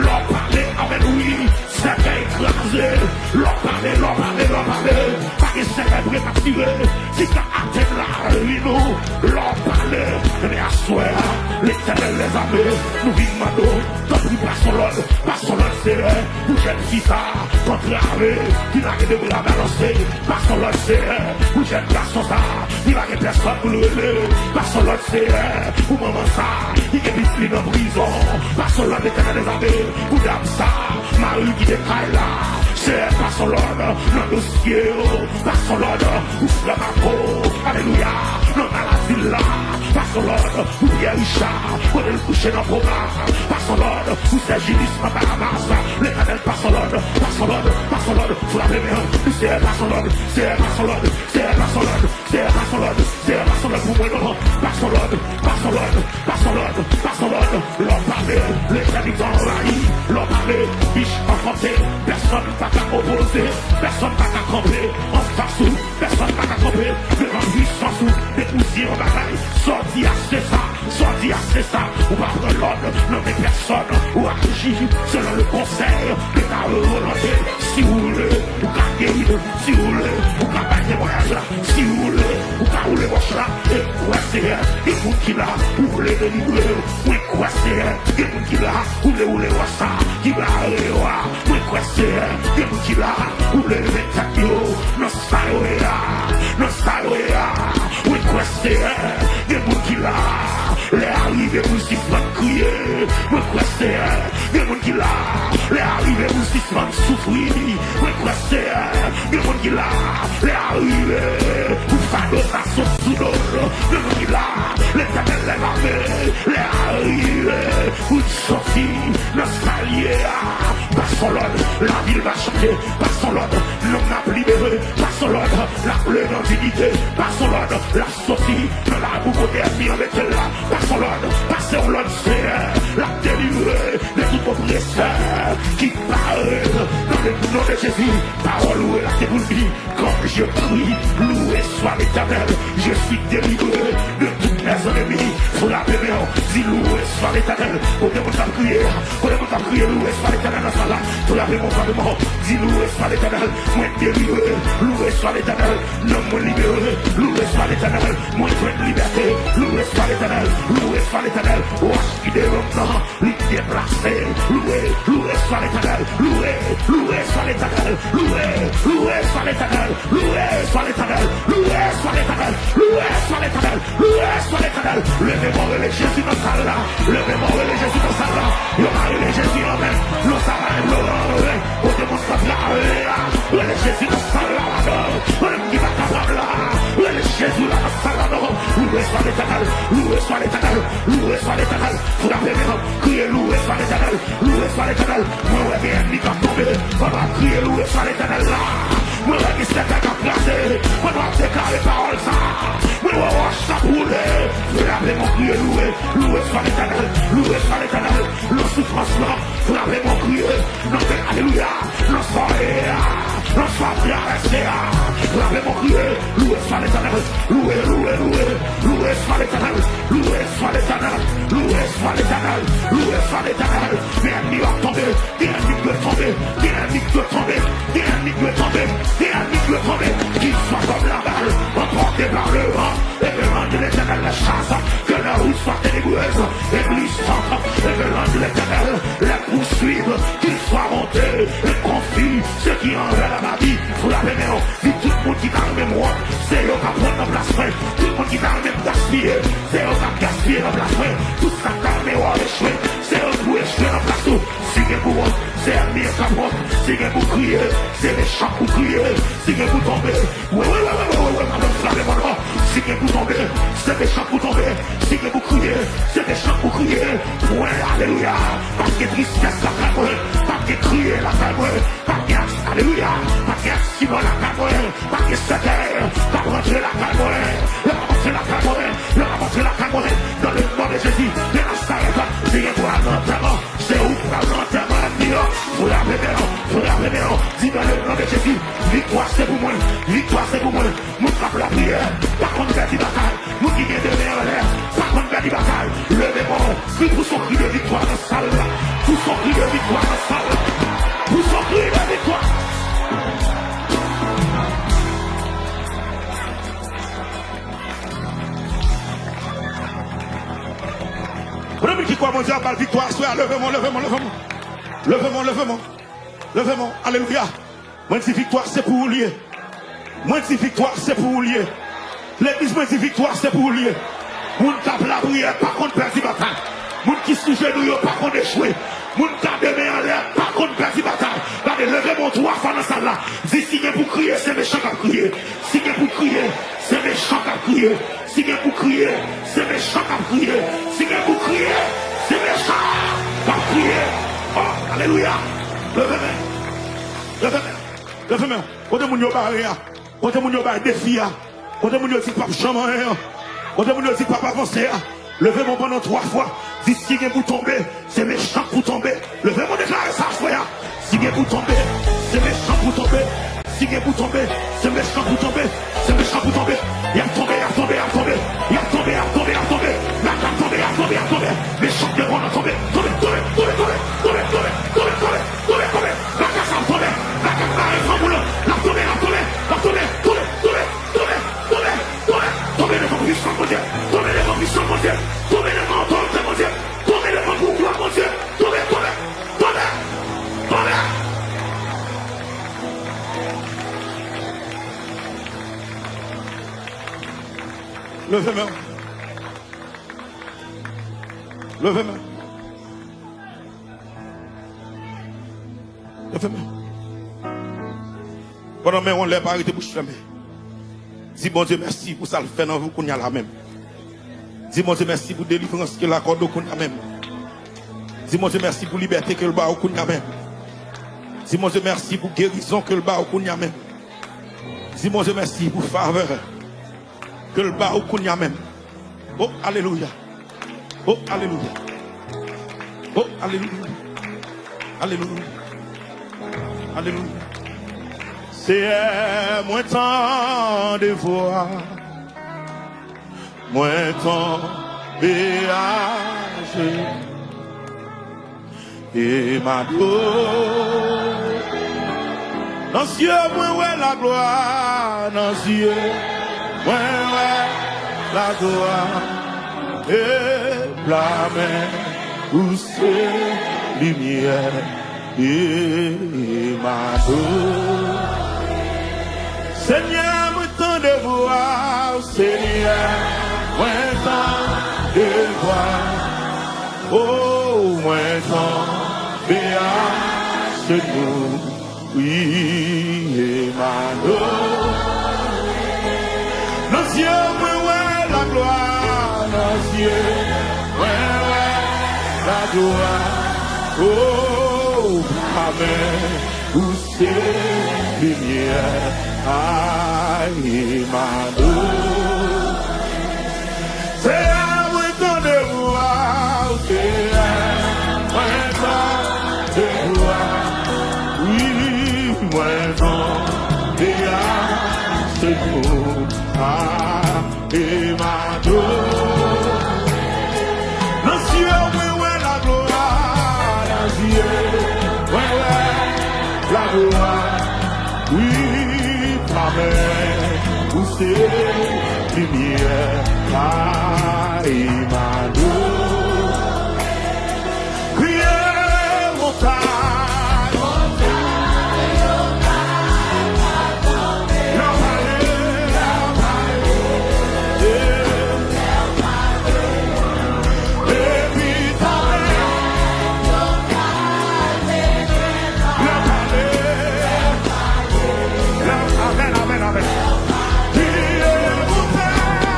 lè w pale, amèn wi, sèkèy kraze, lè w pale, lè w pale, lè w pale, pa gen sèkèy prematire ki ka atenn lavi nou, lè w pale, ebyen aswè a, Letènèl dèzame, nou vin mande w, tanpri pase lòd, pase lòd Seyè, pou jèn fi sa, k antrave, ki lage de bra balanse, pase lòd Seyè, pou jèn gason sa, ki pa gen pèsòn pou l rele, pase lòd Seyè, pou manman sa, ki gen pitit li nan prizon, pase lòd Letènèl dèzame, pou dam sa, mari l kite kay la, Seyè, pase lòd nan dosye yo, pase lòd pou frè Mato, alelouya, nan maladi l la, pase lòd pou Pierre Richard, kote l kouche nan koma, pase lòd pou Sergilis nan Bahamas, Letènèl pase lòd, pase lòd, pase lòd, frape men an, Seyè pase lòd, Seyè pase lòd, Seyè pase lòd, Seyè pase lòd, Seyè pase lòd pou mwen non, pase lòd, pase lòd, pase lòd, pase lòd, lè w pale, letènite anvayi, lè w pale, bich anfante, pèsòn pa ka opoze, pèsòn pa ka kanpe anfas ou, pèsòn pa ka kanpe devan pwisans ou, depi w di yon bagay, sa w di a se sa, sa w di a se sa, ou pa pran lòd nan men pèsòn, ou aji selon le konsèy de ta volonte, si w vle, ou ka geri, si w vle, ou ka bay temwayaj la, si w vle, ou ka woule wòch la, e kwè Seyè, gen moun ki la, ou vle delivre yo, mwen kwè Seyè, gen moun ki la, woule, woule wòch sa, ki bare yo a, mwen kwè Seyè, gen moun ki la, ou vle leve tèt yo, nan sa yo ye a, nan sa yo ye a, mwen kwè Seyè, gen moun ki la, lè a rive pou sispann kriye, mwen kwè Seyè, gen moun ki la, lè a rive pou sispann soufri, mwen kwè Seyè, gen moun ki la, lè a rive pou fado sa sot sou do l, gen moun ki la, Letènèl dèzame, lè a rive pou l soti nan sa l ye a, pase lòd, lavi l va chanje, pase lòd, nanm nan ap libere, pase lòd, l ap leve an diyite, pase lòd, l ap soti nan labou kote ènmi an mete l la, pase lòd, pase yon lòd Seyè, l ap delivre de tout opresè ki pare nan le non de Jezi, pawòl ou la te pou l di, quand je crie, loué soit l'Éternel, je suis délivré de tous mes ennemis, frape men w, di loué soit l'Éternel, kote moun k ap kriye a, kote moun k ap kriye loué soit l'Éternel nan sal la, frape men w, frape men w, di loué soit l'Éternel, mwen delivre, loué soit l'Éternel, nanm mwen libere, loué soit l'Éternel, mwen jwenn libète, loué soit l'Éternel, loué soit l'Éternel, wòch ki devan m nan, li deplase, loué, loué soit l'Éternel, loué, loué soit l'Éternel, loué, loué soit l'Éternel, loué soit l'Éternel, loué soit l'Éternel, loué soit l'Éternel, loué soit l'Éternel, leve men w rele Jezi nan sal la, leve men w rele Jezi nan sal la, yo pa rele Jezi anmèn, non sa pa enplore anmèn, kote moun k ap lave a, rele Jezi nan sal la ladan, ou menm ki pa kapab la, rele Jezi la nan sal la non, loué soit l'Éternel, loué soit l'Éternel, loué soit l'Éternel, frape men w, kriye loué soit l'Éternel, loué soit l'Éternel, mwen wè gen ènmi k ap tonbe, pandan w ap kriye loué soit l'Éternel la, mwen wè gen sèkèy k ap kraze, pandan w ap deklare pawòl sa, mwen wè wòch k ap woule, frape men w kriye loué, loué soit l'Éternel, loué soit l'Éternel, nan soufrans lan, frape men w kriye, nan fè alelouya, nan sa w ye a, nan sa w ap travèse a, frape men w kriye, loué soit l'Éternel, loué, loué, loué, loué soit l'Éternel, loué soit l'Éternel, loué soit l'Éternel, loué soit l'Éternel, men ènmi yo ap tonbe, gen ènmi k dwe tonbe, gen ènmi k dwe tonbe, gen ènmi k dwe tonbe, gen ènmi k dwe tonbe, qu'il soit comme la balle emportée par le vent, et que l'ange de l'Éternel la chasse, que la route soit ténébreuse et glissante, et que l'ange de l'Éternel les poursuive, qu'ils soient honteux et confus, ceux qui envers la vie, frape men w, di tout moun ki ta renmen m wont, se yo k ap pran nan plas mwen, tout moun ki ta renmen m gaspiye, se yo k ap gaspiye nan plas mwen, tout sa k ta renmen wè w echwe, se yo k pou echwe nan plas ou, si gen pou wont, se ènmi an k ap wont, si gen pou kriye, se mechan k pou kriye, si gen pou tonbe, wi, wi, wi, wi, madanm frape mwen non, Si gen pou tonbe, se mechan pou tonbe. Si gen pou kriye, se mechan pou kriye. Pwen, alelouya. P ap gen tristès lakay mwen. P ap gen kriye lakay mwen. P ap gen, alelouya. P ap gen aksidan lakay mwen. P ap gen sèkèy k ap rantre lakay mwen. L ap rantre lakay mwen. L ap rantre lakay mwen. Dans le nom de Jésus de Nazareth, si gen pou al nan antèman, se ou k pral nan antèman ènmi an. Frape men an, frape men an. Di, dans le nom de Jésus, viktwa se pou mwen. Viktwa se pou mwen. Moun k ap lapriyè pa konn pèdi batay. Moun ki gen de men anlè pa konn pèdi batay. Leve men w, kri, pouse yon kri de viktwa nan sal la. Pouse yon kri de viktwa nan sal la. Pouse yon kri de viktwa. Pou moun ki kwè Bondye ap ba l viktwa aswè a, leve men w, leve men w, leve men w. Leve men w, leve men w. Leve men w. Alelouya. Mwen di viktwa se pou ou l ye. Mwen di viktwa se pou ou l ye. Legliz, mwen di viktwa se pou ou l ye. Moun k ap lapriyè pa konn pèdi batay. Moun ki sou jenou yo pa konn echwe. Moun k ap de men anlè pa konn pèdi batay. Gade, leve men w twa fwa nan sal la. Di, si gen pou kriye, se mechan k ap kriye. Si gen pou kriye, se mechan k ap kriye. Si gen pou kriye, se mechan k ap kriye. Si gen pou kriye, se mechan k ap kriye. Oh, alelouya. Leve men. Leve men. Leve men. Kote moun yo bare a? Kote moun yo bay defi a? Kote moun yo di p ap janm anyen an? Kote moun yo di p ap avanse a? Leve men w pandan twa fwa. Di, si gen pou tonbe, se mechan k pou tonbe. Leve men w, deklare sa, frè a. Si gen pou tonbe, se mechan k pou tonbe. Si gen pou tonbe, se mechan k pou tonbe. Se mechan k pou tonbe. Y ap tonbe, y ap tonbe, y ap tonbe. Y ap tonbe, y ap tonbe, y ap tonbe. Mèt ap tonbe, y ap tonbe, y ap tonbe. Mechan k devan w tonbe. Tonbe, tonbe, tonbe, tonbe. Tonbe, tonbe, tonbe, tonbe, tonbe, tonbe. Lakay sa ap tonbe. Lakay sa ap tonbe. L ap tonbe, l ap tonbe, l ap tonbe. Tonbe, tonbe, tonbe, tonbe, tonbe. Tonbe devan pwisans Bondye. Tonbe devan pwisans Bondye. Tonbe devan otorite Bondye. Tonbe devan pouvwa Bondye. Tonbe, tonbe, tonbe, tonbe. Leve men w. Leve men w. Leve men w. Pandan men w anlè, pa rete bouch fèmen. Di Bondye mèsi pou sa l fè nan vi w kounye a la menm. Di Bondye mèsi pou delivrans ke l akòde w kounye a menm. Di Bondye mèsi pou libète ke l ba w kounye a menm. Di Bondye mèsi pou gerizon ke l ba w kounye a menm. Di Bondye mèsi pou favè ke l ba w kounye a menm. Oh, alelouya. Oh, alelouya. Oh, alelouya. Alelouya. Alelouya. Seyè, mwen tande vwa. Mwen tonbe ajenou. E m adore. Nan zye mwen wè laglwa, nan zye mwen wè laglwa. E pla men ou se limyè, e m adore. Senyè, mwen tande vwa w, Senyè, mwen tande vwa w. O, mwen tonbe ajenou, wi, e m adore. Nan zye mwen wè laglwa, nan zye mwen wè laglwa. O, amen. Ou se limyè a, e m adore. Senyè, mwen tande vwa w, Senyè, mwen tande vwa w. Wi, mwen tonbe ajenou. A, e m adore. Nan zye mwen wè laglwa, nan zye mwen wè laglwa. Wi, amen, ou se limyè a, e m adore. Kriye montay. Lè w pale, lè w pale. Epi tonbe. Lè w pale. Lè w, amèn, amèn, amèn. Kriye montay.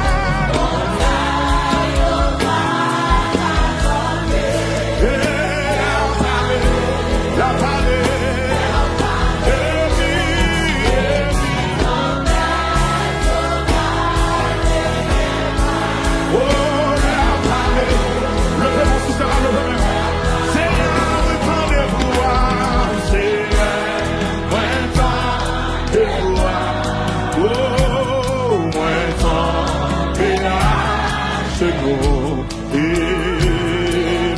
Senyè, e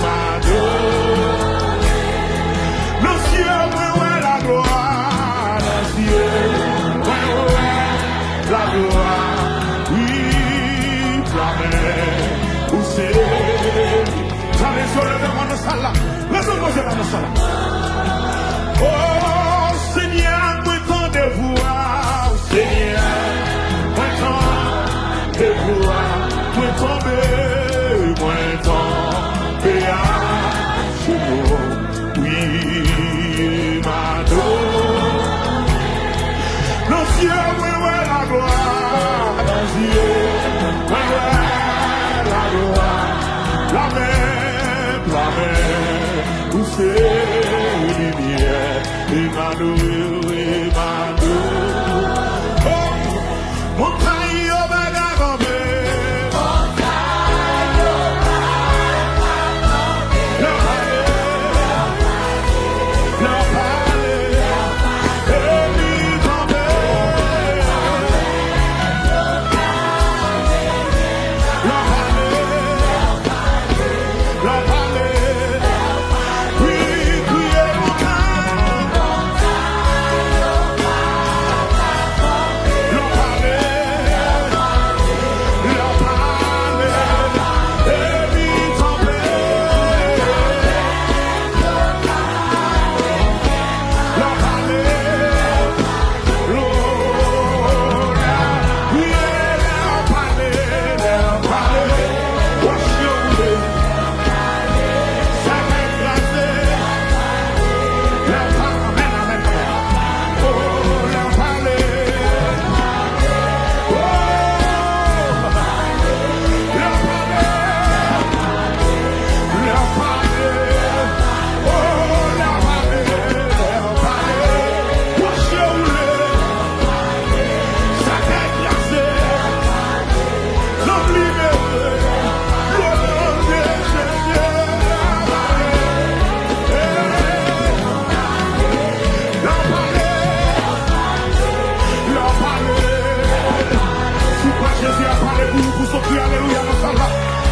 m adore. Nan syèl, mwen wè laglwa. Nan syèl, mwen wè laglwa. Wi, plamè, ou se. Sa leve w, leve w nan sal la. Leve w, leve w nan sal la. O Senyè, mwen tande vwa w, Senyè. Mwen tande vwa, mwen tonbe, mwen tonbe ajenou. Wi, m adore. Nan zye mwen wè laglwa, nan zye mwen wè laglwa. Plamè, plamè, ou se limyè. Emmanuel, Emmanuel. Oh, montay yo pa ka kanpe. Lè w pale, lè w pale, epi tonbe. Lè w pale, lè w pale, wi, kriye montay. Lè w pale, lè w pale, epi tonbe. Lè w pale, Si w kwè Jezi ap pale pou ou, pou sot, kriye alelouya nan sal la.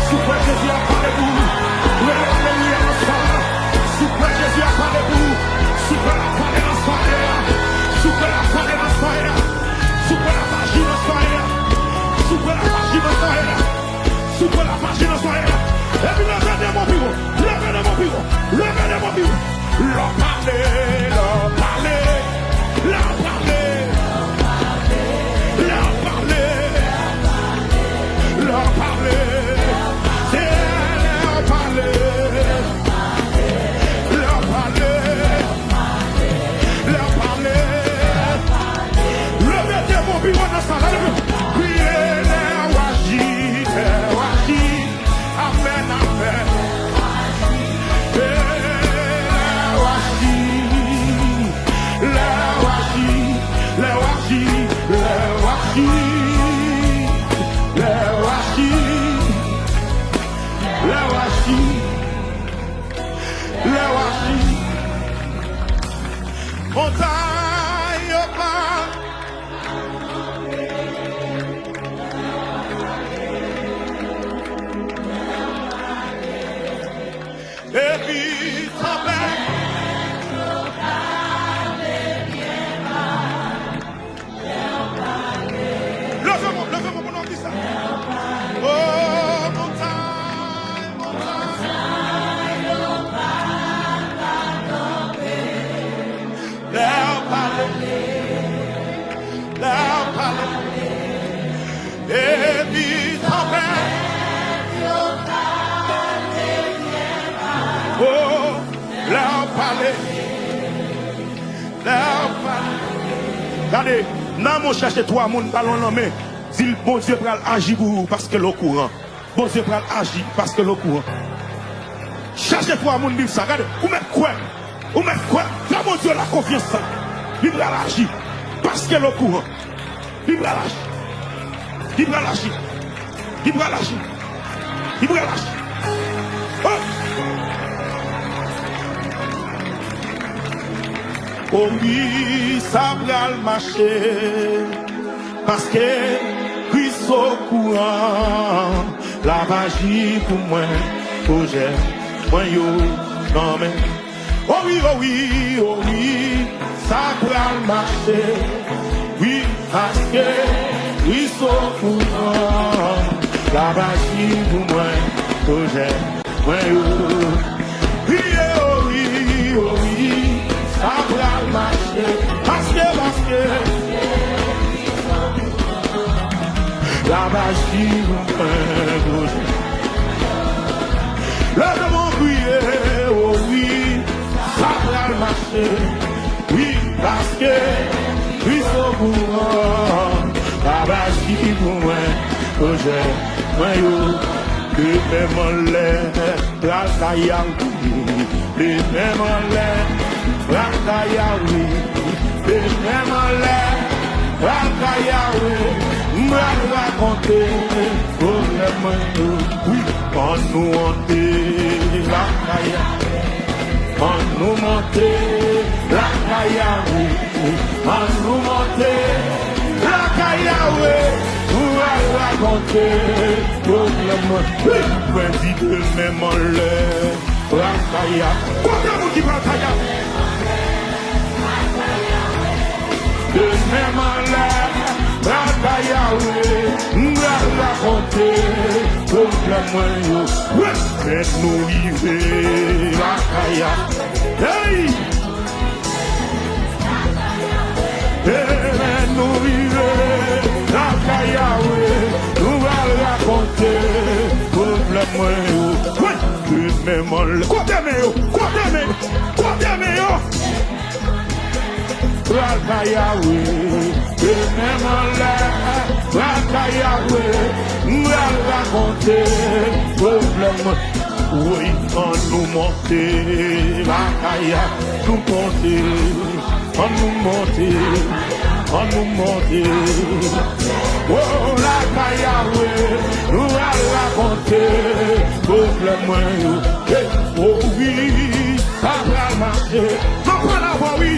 Si w kwè Jezi ap pale pou ou, rele alelouya nan sal la. Si w kwè Jezi ap pale pou ou, si w kwè l ap pale nan sware a, si w kwè l ap pale nan sware a, si w kwè l ap aji nan sware a, si w kwè l ap aji nan sware a, si w kwè l ap aji nan sware a, epi leve de men w pi wo, leve de men w pi wo, leve de men w pi wo. Lè w pale, lè w pale, lè w pale, lè w pale, lè w pale, se lè w pale, lè w pale, lè w pale. Leve de men w pi wo nan sal la, leve. Kriye lè w aji, lè w aji. Amèn, amèn. E lè w aji, lè w aji, lè w aji, lè w aji, lè w aji, lè w aji, lè w aji. Montay yo pa Epi tanpèt. Leve men w, leve men w pou nou di sa. O montay, montay. Lè w pale, lè w pale, epi tanpèt yo ka devyen pale. O, lè w pale, lè w pale. Gade, nan men w chèche twa moun, ba l yon lanmen, di l Bondye pral aji pou ou, paske l okouran. Bondye pral aji paske l okouran. Chèche twa moun di l sa. Gade, ou mèt kwè. Ou mèt kwè. Fè Bondye la konfyans sa. Li pral aji paske l okouran. Li pral aji. Li pral aji. Li pral aji. Li pral aji. Oh! O wi, sa pral mache. Paske Kris okouran, L ap aji pou mwen, pwojè mwen yo nan men. O wi, o wi, o wi, sa pral mache. Wi, paske Kris okouran. L ap aji pou mwen, pwojè mwen yo. Wi, o wi, o wi, sa pral mache. Paske, paske. L ap aji pou mwen, pwojè. Lè moun kriye, o wi, sa pral mache. Wi, paske Kris okouran. L ap aji pou mwen, pwojè mwen yo. Demen m anlè, pral kay a wi. Demen m anlè, pral kay a wi. Demen m anlè, pral kay a wi. M pral rakonte pwoblèm mwen yo. Wi, ann nou monte lakay a. Ann nou monte lakay a wi. Ann nou monte lakay a wi. Pou al rakonte pwoblèm mwen. Wi, mwen di demen m anlè lakay a. Kote moun ki pral kay a? Demen m anlè lakay a wi. M pral rakonte pwoblèm mwen yo. Wi, men nou rive lakay a. Hey! Demen nou rive lakay a wi. Nou pral rakonte pwoblèm mwen yo. Wi, demen m anlè. Kote men yo? Kote men yo? Kote men yo? Pral kay a wi. Demen m anlè, pral kay a wi. M pral rakonte pwoblèm mwen. Woy, ann nou monte lakay a. Nou monte, ann nou monte, ann nou monte. O, lakay a wi, nou al rakonte pwoblèm mwen yo. Hey, o wi, sa pral mache. M ap pale avè w wi.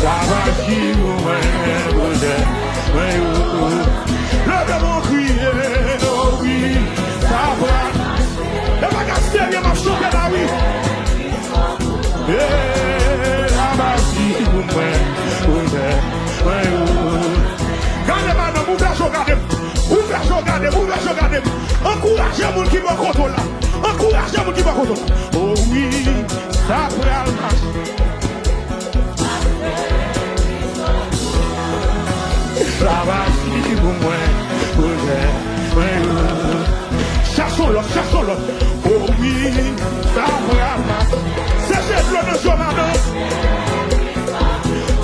Sa va di nou mwen, pwojè mwen yo. Leve men w kriye, o wi, sa pral. E bagay serye m ap chante la wi. E, sa va di nou mwen, pwojè mwen yo. Gade madanm, ouvè je w gade m. Ouvè je w gade m, ouvè je w gade m. Ankouraje moun ki bò kote w la. Ankouraje moun ki bò kote w. O wi, sa pral mache. Travay ki pou mwen, pwojè mwen yo. Chèche yon lòt, chèche yon lòt. O wi, sa pral mache. Seche dlo nan je w madanm.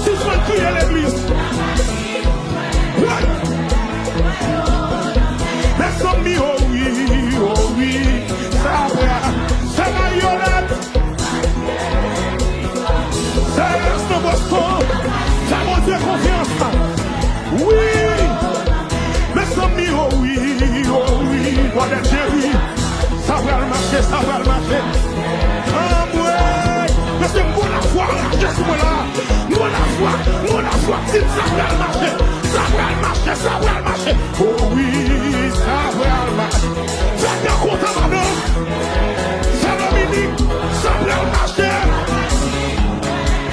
Sispann kriye legliz. Mezanmi, o wi, o wi, sa pral. Sè Marionette, sè Ernst nan Boston, fè Bondye konfyans. Wi, mezanmi, o wi, o wi, Bòdè Jerry. Sa pral mache, sa pral mache. Anmwey! Mesye, m gon lafwa raje sou mwen la. M gon lafwa, m gon lafwa. Di m sa pral mache, sa pral mache, sa pral mache. O wi, sa pral mache. Fè kè kontan, madanm. Sè Dominique, sa pral mache.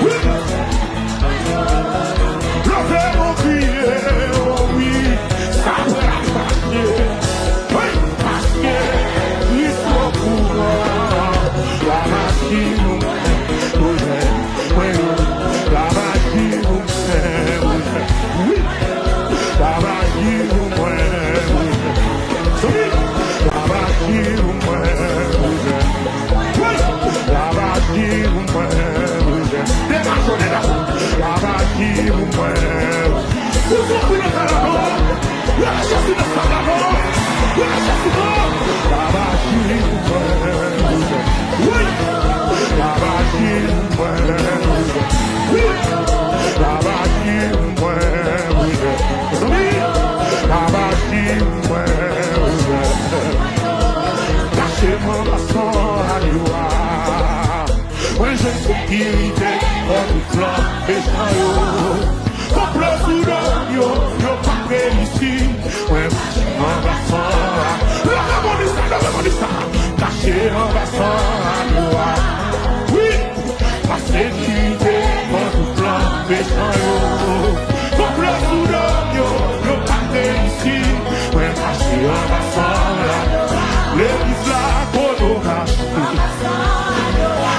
Wi. Leve men w kriye, o wi, sa pral mache. Hey, paske Kris okouran. Travay ki pou mwen, pwojè mwen yo. Travay ki pou mwen, pwojè. Wi. Travay ki pou mwen, pwojè. Wi. Travay ki pou mwen, pwojè. Wi. Travay ki pou mwen, pwojè. Degaje w, degaje w. Travay ki pou mwen. Ou soufri nan sa la non. Rele Jezi nan sa la non. Rele Jezi non. Travay ki pou mwen. Wi. Travay ki pou mwen. Wi. Travay ki pou mwen. Mezanmi. Travay ki pou mwen. Kache mwen ansanm ak yo a. Mwen jwenn sekirite kont tout plan mechan yo. Konplo sou do m yo, yo p ap reyisi. Mwen kache anba sal la. Legliz la kote w kache.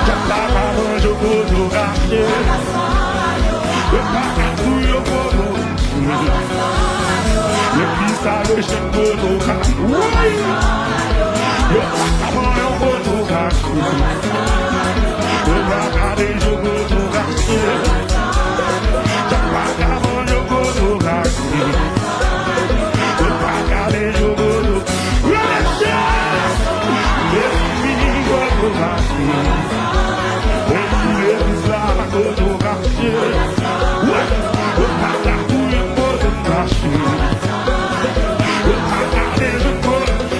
Djab la ka manje w kote w kache. Yo pa ka touye w kote w kache. Legliz sa yo jwenn kote w kache. Woy! Yo pa ka manyen w kote w kache. Yo pa ka deje w kote w kache. Djab la ka manje w kote w kache. Yo pa ka deje w kote w kache. Legliz la kote w kache. Yo pa ka touye w kote w kache. Yo pa ka deje w kote w kache.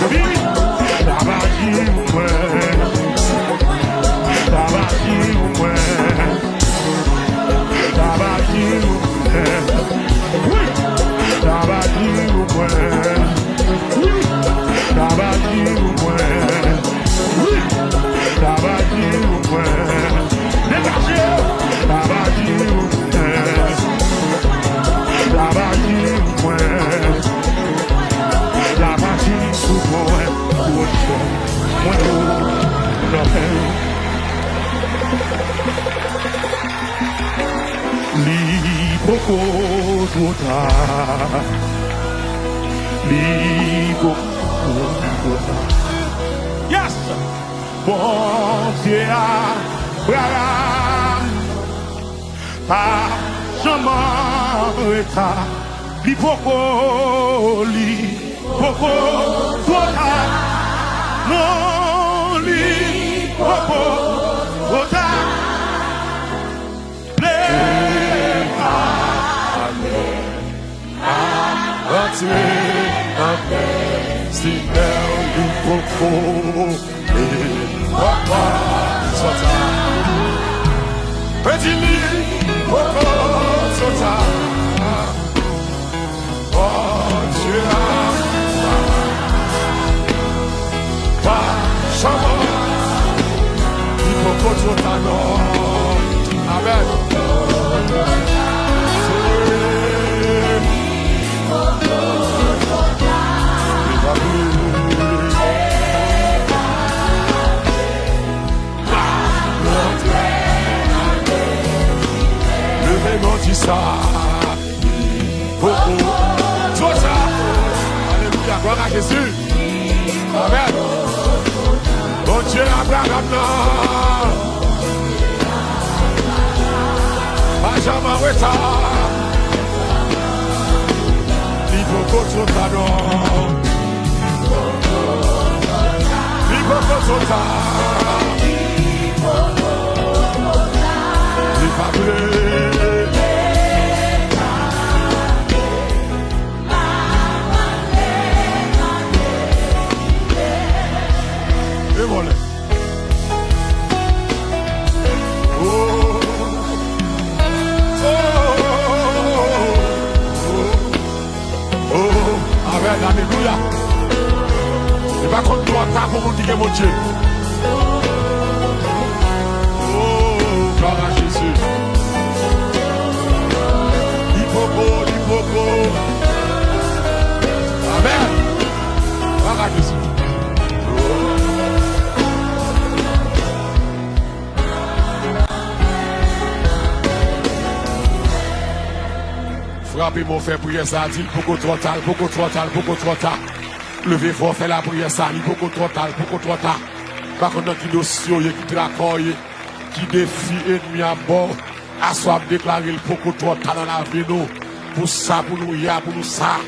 Kriye dife! Dife! Dife! Li poko twò ta. Li poko twò ta. Yes! Bondye Abraram pa janm anreta. Li poko, li poko twò ta. Non, li poko twò ta. Vle pa vle, m ap rantre nan plezi mè w, li poko, li poko twò ta. Mwen di li poko twò ta. Bondye a pa janm, li poko twò ta non. Amèn. Leve non di sa. Jezi. Amèn. Bondye Abraram nan pa janm an reta. Li poko twò ta non. Li poko twò ta. Li pa vle. E vòlè. Oh. Oh. Oh. Oh. Amèn, alelouya. Li pa konn twò ta pou moun ki gen Bondye. Oh, glwa a Jezi. Li poko, li poko. Amèn. Glwa a Jezi. Frape men w, fè priyè sa, di l poko twò ta, l poko twò ta, l poko twò ta. Leve fò, fè lapriyè sa, li poko twò ta, l poko twò ta. Pa konn nan ki dosye w ye, ki traka w ye, ki defi ènmi a ba w. Aswè a m deklare l poko twò ta nan lavi nou. Pou sa, pou nou ye a, pou nou sa.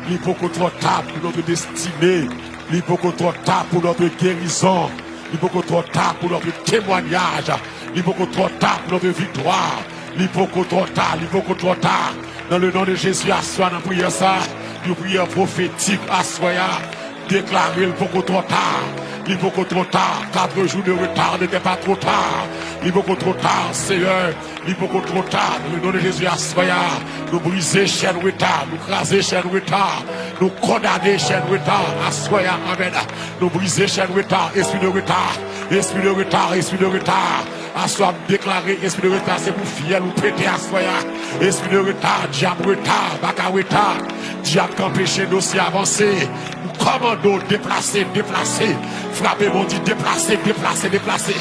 Li poko twò ta pou notre destinée. Li poko twò ta pou notre guérison. Li poko twò ta pou notre témoignage. Li poko twò ta pou notre victoire. Li poko twò ta, li poko twò ta. Dans le nom de Jésus, aswè a nan priyè sa, yon priyè pwofetik aswè a. Deklare l poko twò ta. Li poko twò ta. Quatre jours de retard n'était pas trop tard. Li poko twò ta, Seyè. Li poko twò ta. Dans le nom de Jésus, aswè a, nou brize chèn reta, nou kraze chèn reta, nou kondane chèn reta. Aswè a, amèn. Nou brize chèn reta, espri de reta, espri de reta, espri de reta. Aswè a, m deklare, espri de reta, se pou fyèl ou pete aswè a. Espri de reta, dyab reta, baka reta, dyab k anpeche dosye avanse. M kòmande w deplase, deplase. Frape men w, di deplase, deplase, deplase.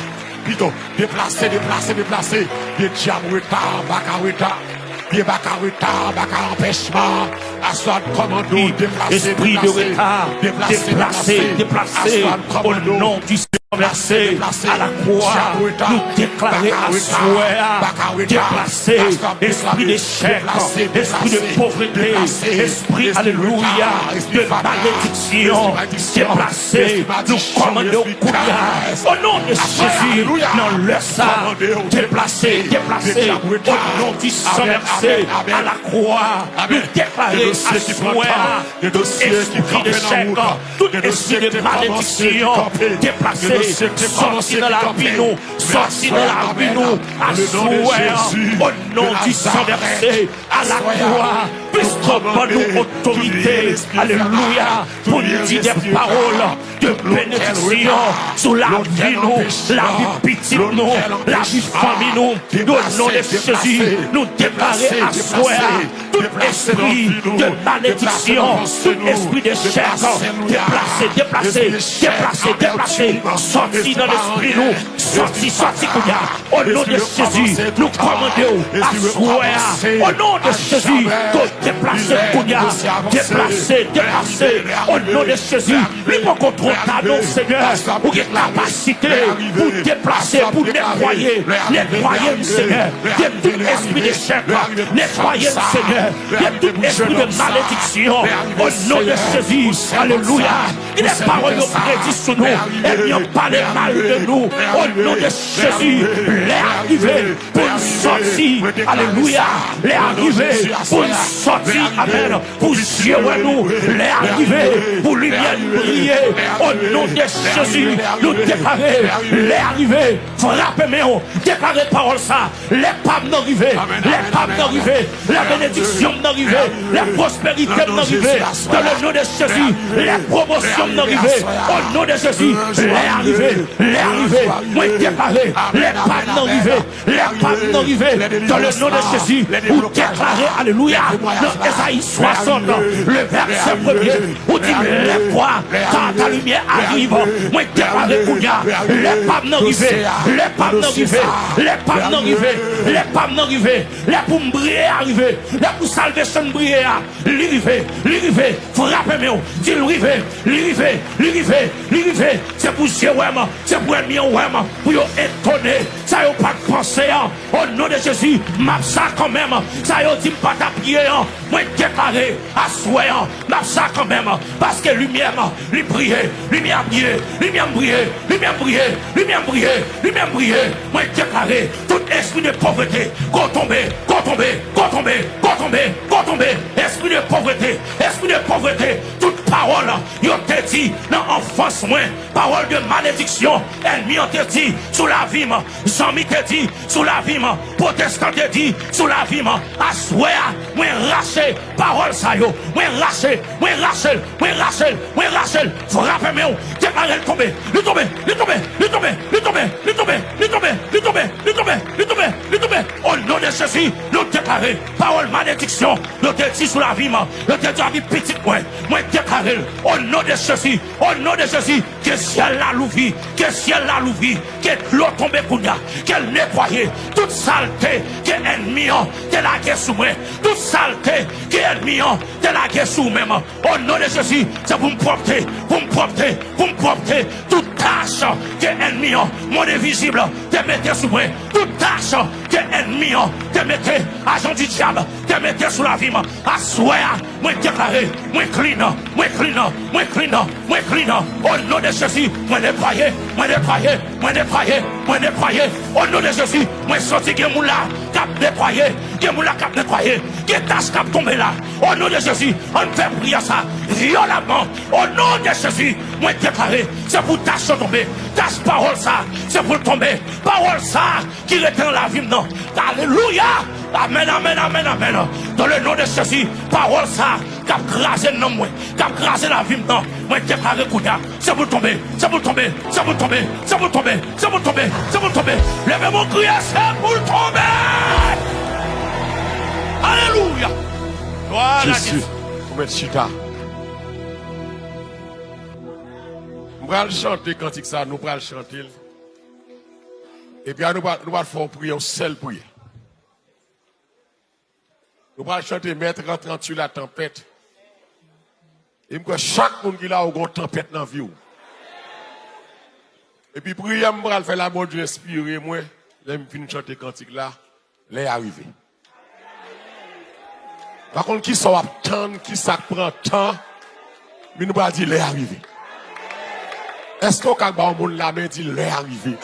Pito, deplase, deplase, deplase. Pye dyab reta, baka reta. Pye baka reta, baka anpèchman. Aswè a, m kòmande w deplase, espri de deplase, reta, deplase, deplase, deplase, deplase. Aswè a, m kòmande w deplase, deplase. Au nom du Seigneur versé à la croix, dyab reta, nou deklare baka reta, aswè a, baka reta. Deplase, espri dechèk, espri de povrete, espri, alelouya, de malediksyon, deplase. Nou kòmande w kounye a, o non de Jezi, nan lè sa, deplase, deplase, o non di san vèse a la kwa, nou deklare aswè a, tout espri dechèk, tout espri de malediksyon, deplase, sòti nan lavi nou, sòti nan lavi nou, aswè a, o non di san vèse a la kwa, piske w ban nou otorite, alelouya, pou n di de pawòl de benediksyon sou lavi nou, lavi pitit nou, lavi fanmi nou. O non de Jezi, nou deklare aswè a, tout espri de malediksyon, tout espri dechèk, deplase, deplase, deplase, deplase, sòti nan lespri nou, sòti, sòti kounye a. O non de Jezi, nou kòmande w aswè a. O non de Jezi, ke w deplase kounye a. Deplase, deplase. O non de Jezi, li poko twò ta non, Senyè. Ou gen kapasite pou deplase, pou netwaye. Netwaye m, Senyè, de tout espri dechèk. Netwaye m, Senyè, de tout espri de malediksyon. O non de Jezi, alelouya. Gen de pawòl yo predi sou nou, ènmi an pale mal de nou. O non de Jezi, lè a rive pou n sòti. Alelouya. Lè a rive pou n sòti. Amèn. Pou zye wè nou. Lè a rive pou limyè n briye. O non de Jezi, nou deklare, lè a rive. Frape men w. Deklare pawòl sa. Lè pa m nan rive. Lè pa m nan rive. Lè benediksyon m nan rive. Lè pwosperite m nan rive. Dans le nom de Jésus, lè pwomosyon m nan rive. O non de Jezi, lè a rive. Lè a rive. Mwen deklare, lè pa m nan rive. Lè pa m nan rive. Dans le nom de Jésus, ou deklare, alelouya, Ezayi swasant, le vèsè premye, ou di, lè kwa ta, ta limyè arive. Mwen deklare kounye a, lè pa m nan rive, lè pa m nan rive, lè pa m nan rive, lè pa m nan rive, lè pou m briye a rive, lè pou salvation briye a, li rive, li rive, frape men w, di l rive, li rive, li rive, li rive. Se pou zye wè m, se pou ènmi an wè m, pou yo etone. Sa yo pa t panse an, o non de Jezi, m ap sa kanmenm. Sa yo di m pa t ap ye an, mwen deklare aswè an, m ap sa kanmenm, paske limyè m, li briye, limyè m briye, limyè m briye, limyè m briye, limyè m briye, limyè m briye. Mwen deklare tout espri de povrete, ko tonbe, ko tonbe, ko tonbe, ko tonbe, ko tonbe. Espri de povrete, espri de povrete, tout pawòl yo te di nan anfans mwen, pawòl de malediksyon, ènmi an te di sou lavi m, zanmi te di sou lavi m, pwotestan te di sou lavi m, aswè a, mwen rache pawòl sa yo, mwen rache, mwen rache l, mwen rache l, mwen rache l, mwen rache l, frape men w, deklare l tonbe, li tonbe, li tonbe, li tonbe, li tonbe, li tonbe, li tonbe, li tonbe, li tonbe, li tonbe, li tonbe, li tonbe. O non de Jezi, nou deklare pawòl malediksyon yo te di sou lavi m, yo te di lavi pitit mwen, mwen deklare l, o non de Jezi, o non de Jezi, ke syèl la louvri, ke syèl la louvri, ke dlo tonbe kounye a, ke l netwaye tout salte ke ènmi an te lage sou mwen, tout salte ke ènmi an te lage sou ou menm. O non de Jezi, se pou m pwòpte, pou m pwòpte, pou m pwòpte tout tach ke ènmi an, monn envizib, te mete sou mwen, tout tach ke ènmi an te mete, ajan di dyab te mete sou lavi m. Aswè a, mwen deklare, mwen clean, mwen clean, mwen clean, mwen clean. O non de Jezi, mwen netwaye, mwen netwaye, mwen netwaye, mwen netwaye. O non de Jezi, mwen santi gen moun la k ap netwaye, gen moun la k ap netwaye, gen tach k ap tonbe la. O non de Jezi, ann fè priyè sa vyoleman. O non de Jezi, mwen deklare, se pou tach yo tonbe. Tach pawòl sa, se pou l tonbe. Pawòl sa ki rete nan lavi m nan. Alelouya! Amèn, amèn, amèn, amèn. Dans le nom de Jésus, pawòl sa k ap kraze nanm mwen, k ap kraze lavi m nan, mwen deklare kounye a, se pou l tonbe, se pou l tonbe, se pou l tonbe, se pou l tonbe, se pou l tonbe, se pou l tonbe. Leve men w, kriye, se pou l tonbe. Alelouya! Glwa a Jezi. Ou mèt chita. M pral chante kantik sa, nou pral chante l. Epi a, nou pral, nou pral fè yon priyè, yon sèl priyè. Nou pral chante Maître, entends-tu la tempête. E m kwè chak moun ki la, ou gen yon tanpèt nan vi w. Epi priyè m pral fè la, Bondye enspire mwen, lè m fin chante kantik la, lè a rive. M pa konn kisa w ap tann, kisa k pran tan, men nou pral di lè a rive. Èske w ka ba yon moun lamen, di lè a rive?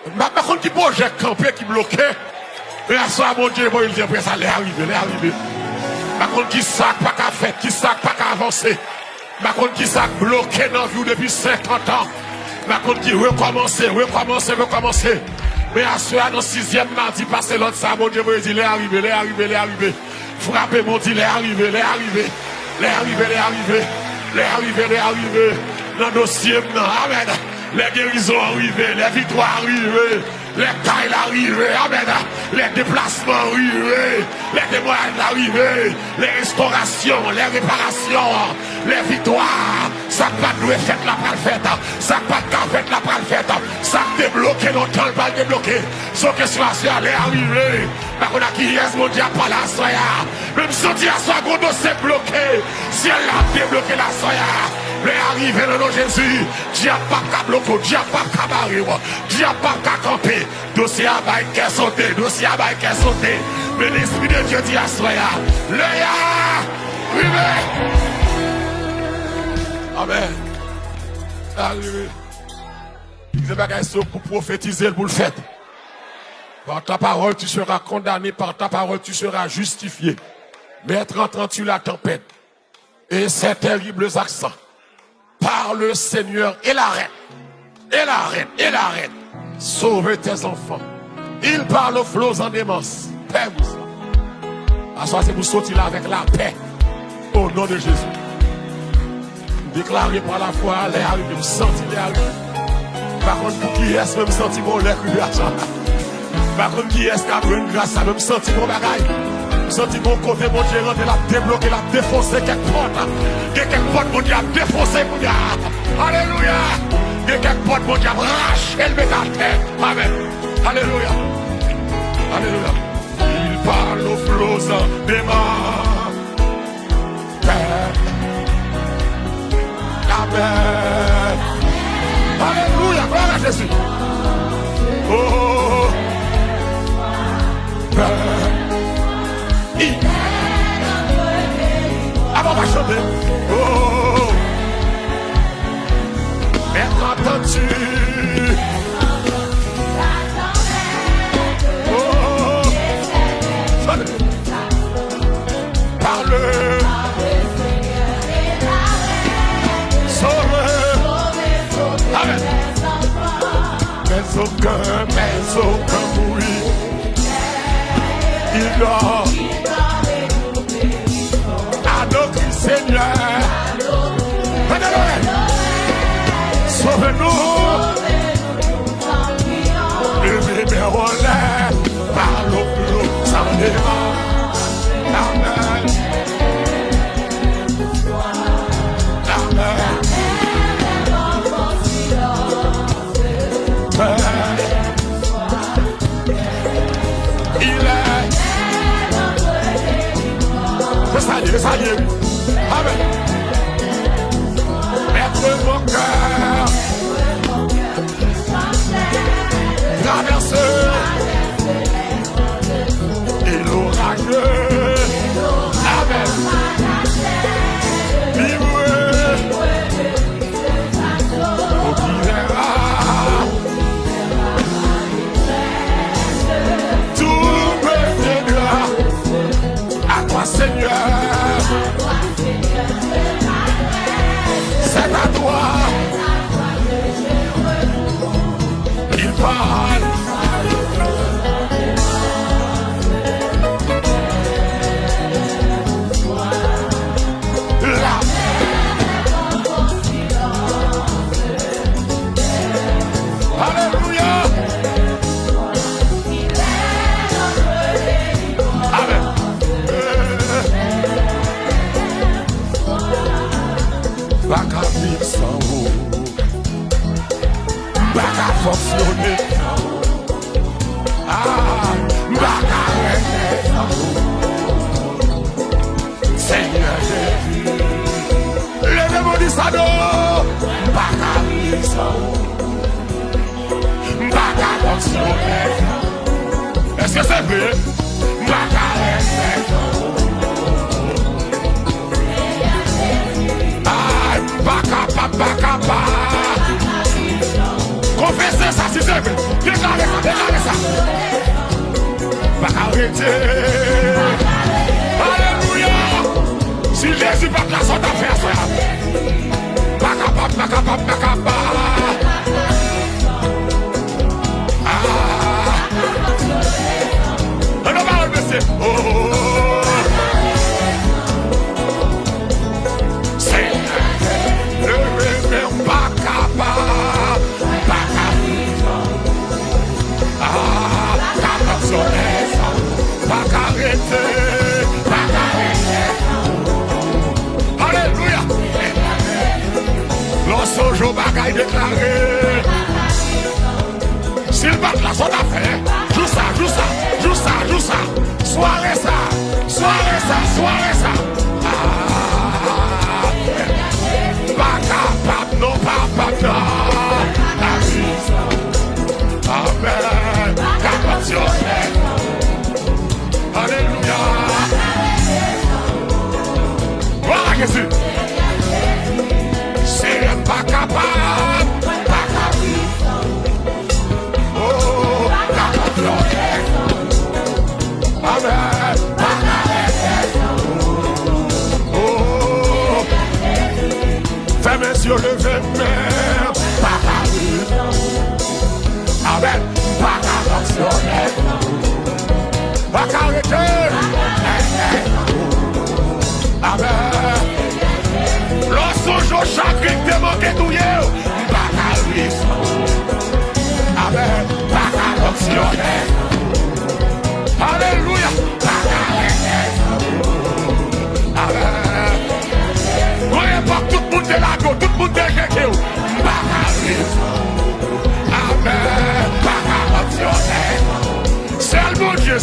M pa, m pa konn ki pwojè k kanpe, ki bloke, men aswè a Bondye voye l di apre sa, lè a rive, lè a rive. M pa konn kisa k pa ka fèt, kisa k pa ka avanse. M pa konn kisa k bloke nan vi w depi senkant an. M pa konn ki rekòmanse, rekòmanse, rekòmanse. Men aswè a nan sizyèm madi pase lòt sa, Bondye voye di, lè a rive, lè a rive, lè a rive. Frape men w, di, lè a rive, lè a rive. Lè a rive, lè a rive. Lè a rive, lè a rive. Nan dosye m nan, amèn. Lè gerizon an rive, lè viktwa a rive. Lè kay la rive, amèn. Lè deplasman rive, lè temwayaj la rive, lè restorasyon, lè reparasyon, lè viktwa, sa k pa t dwe fèt la pral fèt, sa k pa t ka fèt la pral fèt, sa k te bloke lontan l pral debloke. Se yon kesyon aswè a, lè a rive. M pa konn a kiyès Bondye ap pale aswè a, men m santi aswè a gon dosye k bloke. Syèl la ap debloke l aswè a. Lè a rive nan non Jezi. Dyab p ap ka bloke w, dyab p ap ka bare w, dyab p ap ka kanpe. Dosye a bay kè sote, dosye a bay kè sote. Men Lespri de Dye di aswè a, lè a rive. Amèn. Lè a rive. Li di bagay sa pou pwofetize l, pou l fèt. Par ta parole, tu seras condamné, par ta parole, tu seras justifié. Maître, entends-tu la tempête et ces terribles accents. Par le Seigneur et la reine, et la reine, et la reine, sauve tes enfants. Il parle aux flots en démence. Pè m sa. Aswè se pou soti la avèk lapè. O non de Jezi. M deklare pa lafwa, lè a rive, m santi lè a rive. M pa konn pou kiyès, men m santi gon lè k rive aswè. M pa konn kiyès k ap jwenn gras sa, men m santi gon bagay. Santi gon kote Bondye rantre, l ap debloke, l ap defonse kèk pòt. Gen kèk pòt Bondye ap defonse kounye a. Alelouya! Gen kèk pòt Bondye ap rache l met atè. Amèn. Alelouya! Alelouya! Il parle aux flots des mers. Amèn. Alelouya, glwa a Jezi. Oh. Avan w pa chante. Oh. Être entendu. Oh. Chante. Parle. Sauve. Amen. Mes aucun, mes aucun bruit. Il dort. Adore Seigneur. Adore. Sauve-nous. Leve men w anlè, pa lòt lòt sa devan. Amen. Amen. Il est. Se sa l ye, se sa l ye. Amen. Maître mon cœur. Traverse. Et l'orage. Amen. Vibre. Au divers. Tout me viendra. À toi, Seigneur. C'est à toi. Il parle. La. Alelouya. Amen. Pa ka viv san ou. M pa ka fonksyone. Ah, m pa ka rete san ou. Senyè Jezi. Leve men w di sa non. M pa ka viv san ou. M pa ka fonksyone. Èske se vre? M pa ka rete. Ay, m pa kapab, pa kapab. Konfese sa si se vre. Deklare sa, deklare sa. M pa ka rete. Alelouya. Si Jezi pa t la, sa w t ap fè aswè a? Pa kapab, pa kapab, pa kapab. Ah. Ann pawòl mesye. Oh. Senyè, leve men m pa kapab, pa kapab. Ah, kapab sòti, pa ka rete, pa ka rete. Alelouya. Lè w sonje yon bagay deklare. Si l pa t la, sa w t ap fè? Jou sa, jou sa, jou sa, jou sa. Sware sa, sware sa, sware sa. Ah, pa kapab, non, pa kapab, non. Amèn. Kapab sòti. Alelouya. Glwa a Jezi. Senyè, m pa kapab, pa kapab. Oh, kapab. Amèn. Oh. Fèmen zye w, leve men, pa ka rete. Amèn. Pa ka fonksyone. Pa ka rete. Amèn. Lè w sonje yon chagren ki te manke touye w, pa ka rete. Amèn. Pa ka fonksyone. Alelouya. Pa ka rete.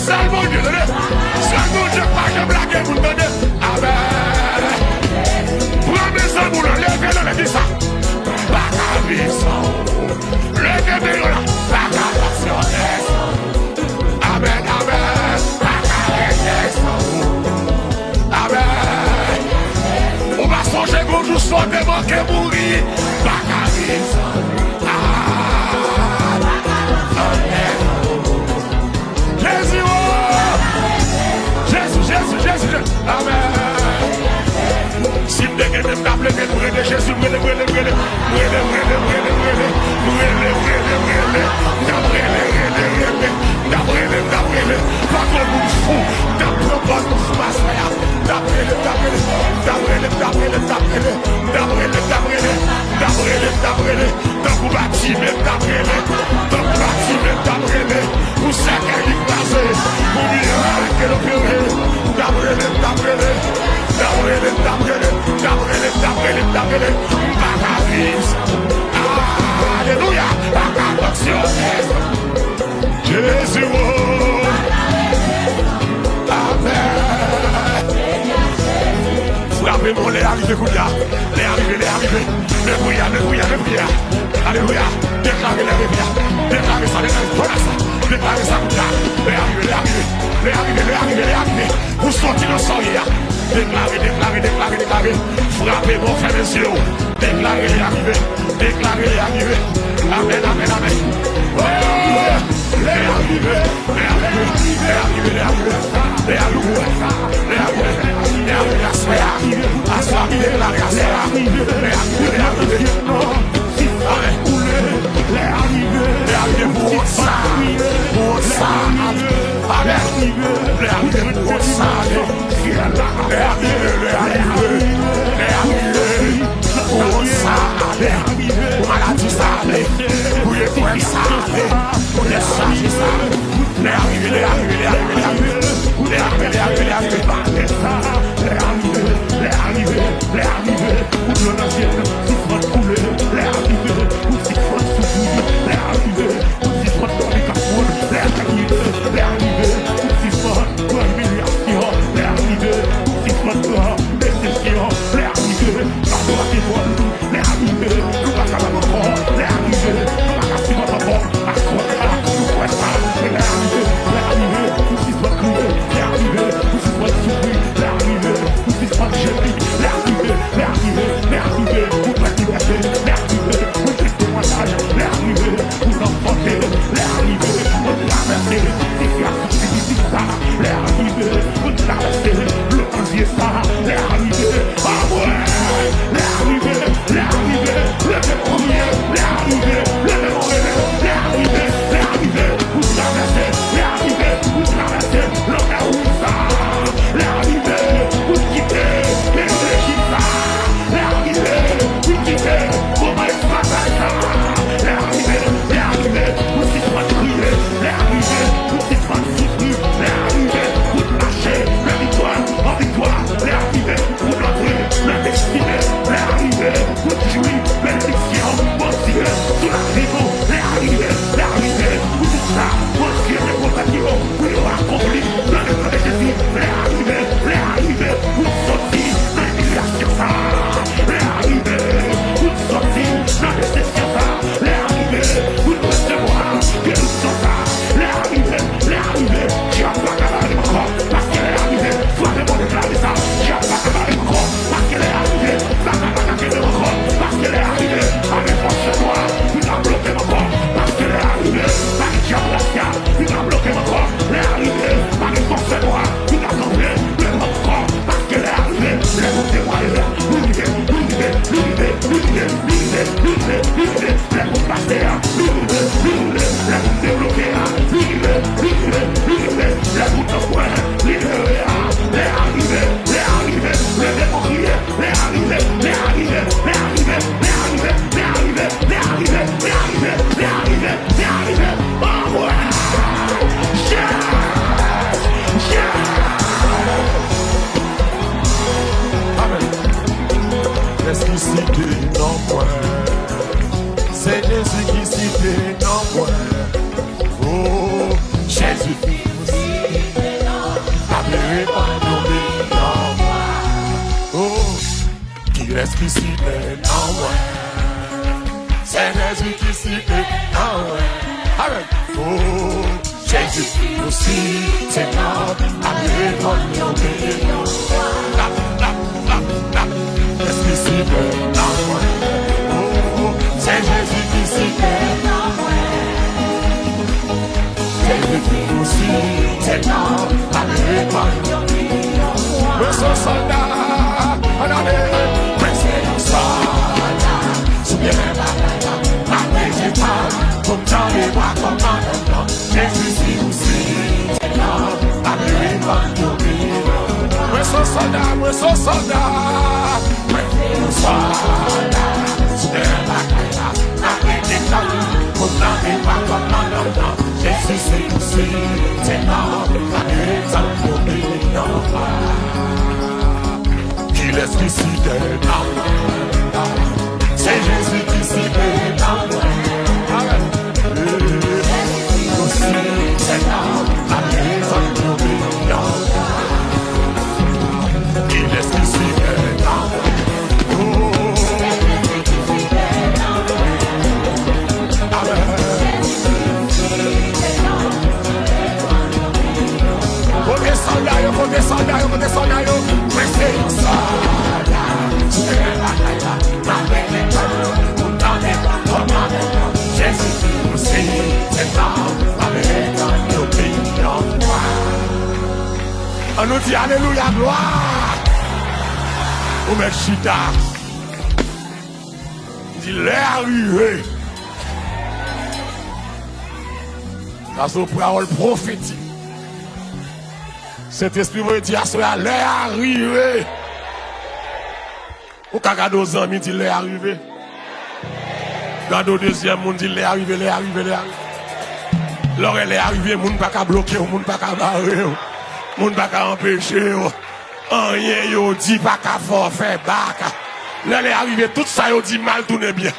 Sèl Bondye, tande. Sèl Bondye k pa janm lage moun, tande. Amèn. Pran men zanmi w lan, leve l anlè, di sa. M pa ka viv san ou. Leve men w lan, m pa ka fonksyone san ou. Amèn, amèn. M pa ka rete san ou. Amèn. Ou pa sonje gon jou sa w te manke mouri. M pa ka viv san ou. Ah. Amèn. Jezi, o! Jezi, Jezi, Jezi, Jezi. Amèn. Si m te gen men, m t ap leve, m rele Jezi, m rele, m rele, m rele. M rele, m rele, m rele, m rele. M rele, m rele, m rele. M t ap rele, rele, rele. M t ap rele, m t ap rele. Patwon moun fou. M t ap pran pòz moun fou masaya. M t ap rele, m t ap rele. M t ap rele, m t ap rele, m t ap rele. M t ap rele, m t ap rele. M t ap rele, m t ap rele. Tankou Batime m t ap rele, tankou Batime m t ap rele, pou sèkèy li kraze, pou mirak ke l opere, m t ap rele, m t ap rele, m t ap rele, m t ap rele, m t ap rele, m t ap rele, m t ap rele, m pa ka viv. Alelouya, m pa ka fonksyone. Jezi, o! Amèn. Frape non, lè a rive kounye a. Lè a rive, lè a rive. Men priyè, men priyè, men priyè. Alelouya. Deklare lè a rive. Deklare sa, deklare sa, deklare sa kounye a. Lè a rive, lè a rive. Lè a rive, lè a rive, lè a rive. Ou soti nan sa w ye a. Deklare, deklare, deklare, deklare. Frape non, fèmen zye w. Deklare lè a rive. Deklare lè a rive. Amèn, amèn, amèn. Oh! Lè a rive. Lè a rive. Lè a rive, lè a rive. Lè a rive. Lè a rive. Lè a rive. Aswè a. Aswè a, deklare aswè a. Lè a rive, lè a rive. Amèn. Lè a rive pou wont sa. Pou wont sa. Amèn. Lè a rive pou wont sa. Lè a rive, lè a rive, lè a rive. Pou wont sa ale, pou maladi sa ale, pou eprèv sa ale, pou lèchaje sa ale. Lè a rive, lè a rive, lè a rive, lè a rive. Lè a rive, lè a rive, lè a rive. Lè a rive, lè a rive, lè a rive. Pou dlo nan zye n sispann koule. Lè a rive, pou sispann soufri. Lè a rive, pou sispann dòmi kafou. Lè a rive, lè a rive, pou sispann pran imilyasyon. Lè a rive, pou sispann pran desepsyon. Lè a rive, pa dwa te vòl. Lè a rive, nou pa kapab ankò. Lè a rive, nou pa ka sipòte ankò. Aswè a, nou kwè sa. Lè a rive, lè a rive, pou sispann kriye. Lè a rive, pou sispann soufri. Lè a rive, pou sispann jemi. Lè a rive, lè a rive, lè a rive, pou pran libète. Lè a rive, pou temwayaj, lè a rive pou n anfante, lè a rive pou n travèse sitiyasyon difisil sa, lè a rive pou n travèse dlo nan zye sa, lè a rive, anmwey, lè a rive, lè a rive, leve pou priye, lè a rive, leve pou rele, lè a rive, lè a rive pou travèse, lè a rive pou travèse lanmè wouj sa, lè a rive pou kite peyi Lejip sa. Lè a rive pou kite moman esklavaj la. Lè a rive, lè a rive pou sispann kriye. Lè a rive pou sispann soufri. Lè a rive pou n mache nan viktwa an viktwa. Lè a rive pou n antre nan destine. Lè a rive pou n jwi benediksyon Bondye sou lavi nou. Lè a rive, lè a rive pou tout sa Bondye te pwomèt yo, pou yo akonpli nan le non de Jezi. Lè a rive, lè a rive pou n soti nan imilyasyon sa. Lè a rive pou n soti nan desepsyon sa. Lè a rive pou n resevwa benediksyon sa. Lè a rive, lè a rive, dyab pa ka bare m ankò. Paske lè a rive, frape bon deklare sa, dyab pa ka bare m ankò. Paske lè a rive, Satan pa ka kenbe m ankò. Paske lè a rive, pa gen fòs sou mwen ki ka bloke m ankò. Paske lè a rive, pa gen dyab rasyal ki ka bloke m ankò. Lè a rive, pa gen fòs fènwa ki ka kanpe devan m ankò. Paske lè a rive, lè nou te wale, nou rive, nou rive, nou rive, nou rive, nou rive, nou rive, nou rive, lè nou pase a, nou rive, nou rive, lè nou debloke a, nou rive, nou rive, nou rive, lè nou nan pwen libere a, lè a rive, lè a rive, leve pou kriye. Lè a rive, lè a rive, lè a rive, lè a rive, lè a rive, lè a rive, lè a rive, lè a rive, lè a rive. Anmwey! Yes! Yes! Amèn. Kiyès ki site non mwen? Se Jezi ki site non mwen. Oh, Jezi. Kilès ki site non mwen? Se Jezi ki site non mwen. Amen. Oh, Jezi ki site non mwen. Kilès ki site non mwen? Oh, se Jezi ki site non mwen. Mwen se yon sòlda, ann ale. Mwen se yon sòlda, sou pye batay la, m ap rete tann pou m tande vwa kòmandan nan. Jezi, si ou site non, m ap reponn yo wi. Mwen se yon sòlda, mwen se yon sòlda. Mwen se yon sòlda, sou pye batay la, m ap rete tann pou m tande vwa kòmandan nan. Jezi, si ou site non, m ap reponn yo wi. Kilès ki site non mwen? Se Jezi ki site non mwen. Amen. Jezi ki site non mwen. Kilès ki site non mwen? Oh. Amen. Kote sòlda yo, kote sòlda yo, kote sòlda yo? Mwen se yon sòlda. Sou teren batay la, m ap rete tann pou m tande kòmandan nan. Jezi ki site non, m ap rete tann yo wi yon fwa. Ann nou di alelouya, glwa. Ou mèt chita. Li di lè a rive. Sa se yon pawòl pwofetik. Sentespri Bondye di aswè a, lè a rive. Ou ka gade yon zanmi, di lè a rive. Gade yon dezyèm moun, di lè a rive, lè a rive, lè a rive. Lè w wè lè a rive, moun pa ka bloke w, moun pa ka bare w, moun pa ka anpeche w. Anyen yo di pa ka fè w fè bak. Lè lè a rive, tout sa yo di mal tounen byen.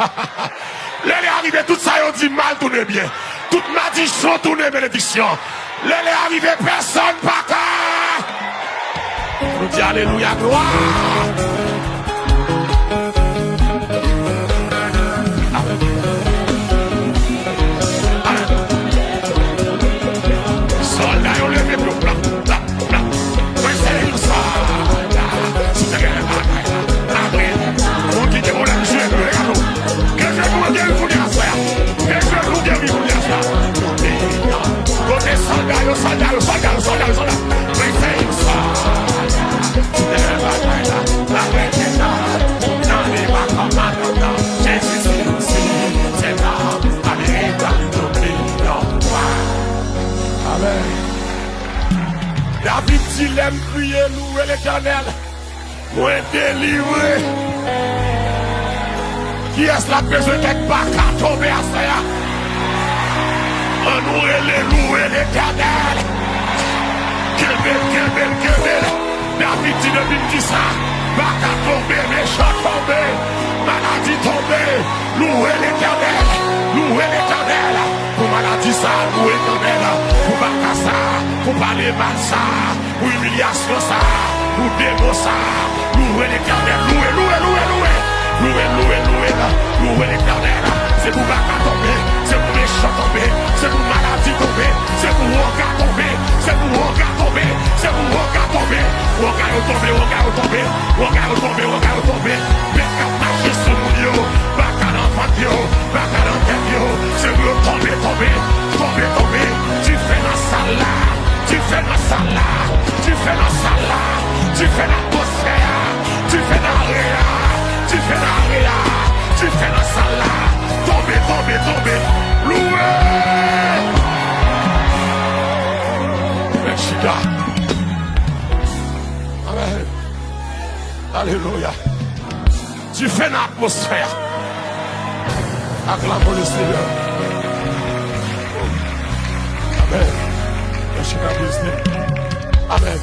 Lè lè a rive, tout sa yo di mal tounen byen. Tout madichon tounen benediksyon. Lè lè a rive, pèsonn pa ka. Nou di alelouya, glwa. Sòlda yo leve pye w, plap, plap, plap. Mwen se yon sòlda. Si te gen batay la, apre, moun ki gen pwoblèm jenou, regarde. Ke jenou an geri kounye a, frè. Ke jenou geri kounye a, frè. Kote sòlda yo, sòlda yo, sòlda yo, sòlda yo, sòlda. Mwen se yon sòlda. Si te gen batay la, apre, nan li pa kòmandan nan. Jezi, si, si, se nan. Amen. David di, lè m kriye, louwe Letènèl, mwen delivre. Kiyès l ap bezwen kèk baka tonbe aswè a? Ann nou rele, louwe Letènèl. Kenbe l, kenbe l, kenbe l. David di, depi m di sa, baka tonbe, mechan tonbe, maladi tonbe. Louwe Letènèl, louwe Letènèl pou maladi sa, louwe Letènèl pou baka sa, pou pale mal sa, pou imilyasyon sa, pou demon sa. Louwe Letènèl, louwe, louwe, louwe, louwe. Louwe, louwe, louwe, louwe Letènèl. Se pou baka tonbe, se pou mechan tonbe, se pou maladi tonbe, se pou wonga tonbe, se pou wonga tonbe, se pou wonga tonbe. Wonga yo tonbe, wonga yo tonbe, wonga yo tonbe, wonga yo tonbe. Bèt k ap mache sou moun yo, baka nan vant yo, baka nan tèt yo. Se pou yo tonbe, tonbe, tonbe, tonbe. Dife nan sal la, dife nan sal la, dife nan sal la, dife nan atmosfè a, dife nan area, dife nan area, dife nan sal la. Tonbe, tonbe, tonbe. Louwe! Mèt chita. Amen. Alelouya. Dife nan atmosfè a. Aklame le Seigneur. Amen. Mèt chita, Brisne. Amen.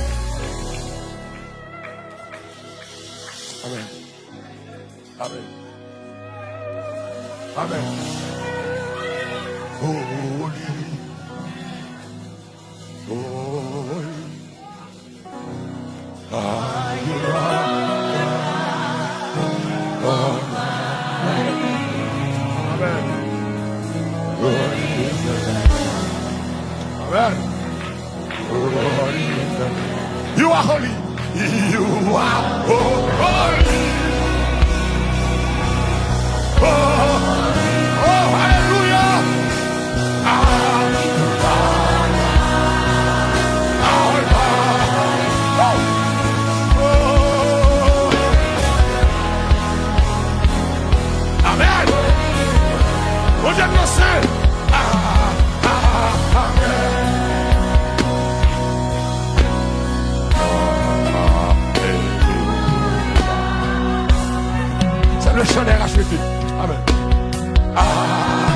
Amen. Amen. Amen. Holy. Holy. Are you Lord? Amen. Amen. You are holy. You are holy. Oh, oh, hallelujah. Amen. Bondye nou sen. Ah, ah, ah, amen. C'est le chant des rachetés. Amen. Alelouya.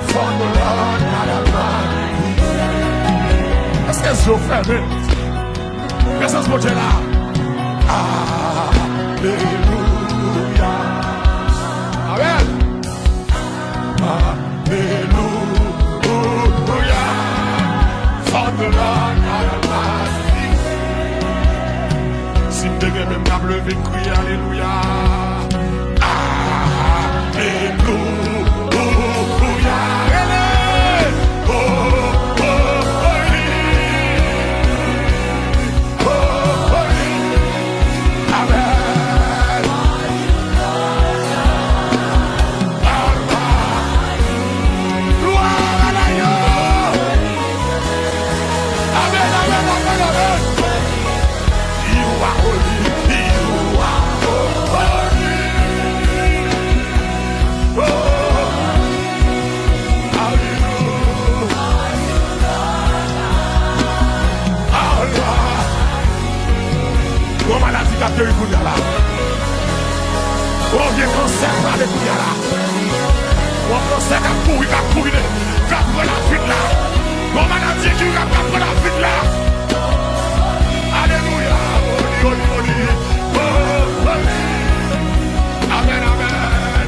For the Lord God Almighty. Èske zye w fèmen? Prezans Bondye la. Alelouya. Amen. Alelouya. For the Lord God Almighty. Si m te gen men m, m t ap leve kriye alelouya. Alelouya. Rele. Oh, oh, oh, oh. Amen. Glwa a Bondye. Amen, amen, amen, amen. You are holy, you are holy. Oh. Alelouya. Gon maladi k ap geri kounye a la. Gon vye kansè k ap pale kounye a la. Gon kansè k ap kouri, k ap kouri, k ap pran lavi l la. Gon maladi ki ap, k ap pran lavi l la. Alelouya. Oli, oli, oli. Oh, oli. Amen, amen.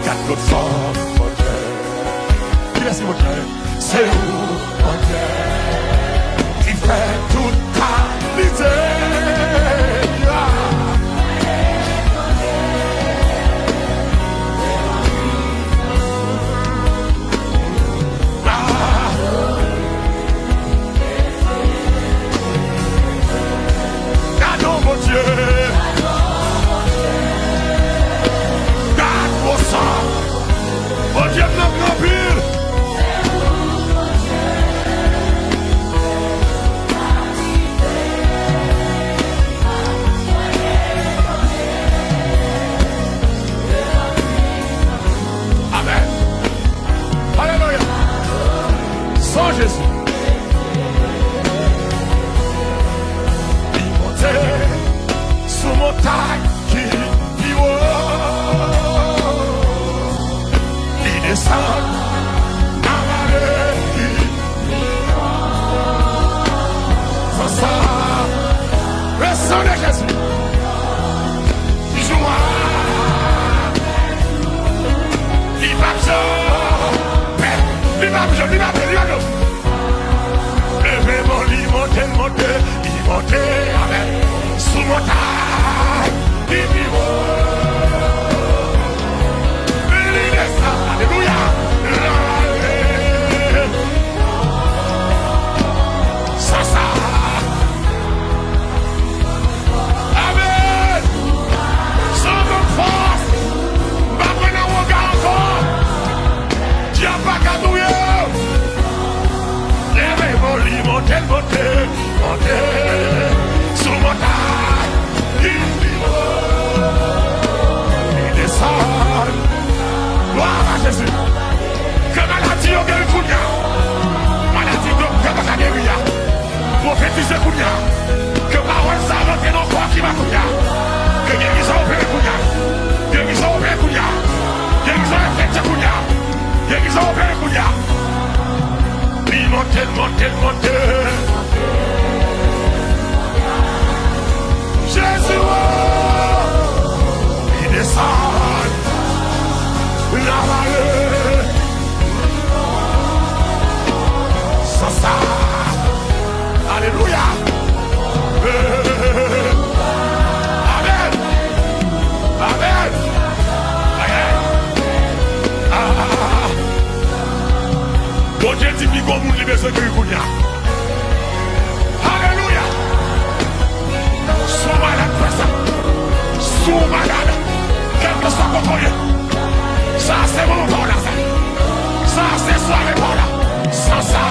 Gad lòt fòm, Bondye. Kilès ki Bondye? Se ou, Bondye, ki fè tout kalite. Gade yon Bondye. Gade gwo sa. Bondye m nan gran anpil. Amen. Alelouya. San Jezi. Li monte sou montay ki pi wo. Li desann nan vale ki pi wo. San sa, le sang de Jésus. Jou a, li p ap janm pè, li p ap janm, li p ap janm, li p ap janm. Leve men li monte, l monte, li monte, amen. Sou montay, li pi wo. Li desann, alelouya, l ale. San sa. Amen. San okenn fòs. M pa kwè nan woga ankò. Dyab pa ka touye m. Leve men li monte, l monte, monte. Sou montay. Li pi wo. Li desann. Glwa a Jezi. Ke maladi yo geri kounye a. Maladi doktè pa ka geri a. Pwofetize kounye a. Ke pawòl sa a rantre nan kò ki pa kounye a. Ke gerizon opere kounye a. Gerizon opere kounye a. Gerizon efekte kounye a. Gerizon Sa w fè kounye a? Li monte, l monte, l monte. Jezi, o! Li desann. L avale. San sa. Alelouya. Amèn. Amèn. Ay, ay. Ah, ah, ah, ah. Bondye di pi gwo moun li bezwen geri kounye a. Alelouya. Si w malad, fè sa. Si w malad, kèlkeswa kote w ye. Sa a se moman pa w la, sa. Sa a se sware pa w la. San sa.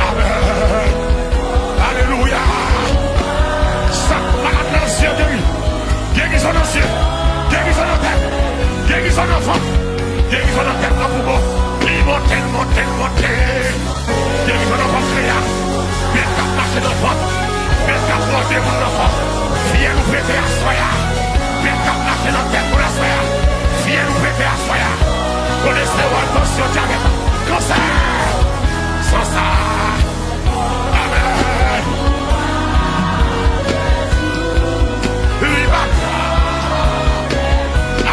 Amèn. Alelouya. Sa k malad nan zye geri. Gerizon nan zye. Gerizon nan tèt. Gerizon nan vant. Gerizon nan tèt, nan poumon. Li monte, l monte, l monte. Gerizon nan pankreya. Bèt k ap mache nan vant. Bèt k ap mòde moun nan kò. Fyèl ou pete aswè a. Bèt k ap mache nan tèt moun aswè a. Fyèl ou pete aswè a. Kolestewòl, tansyon, dyabèt, kansè. San sa. Amèn. Li bat.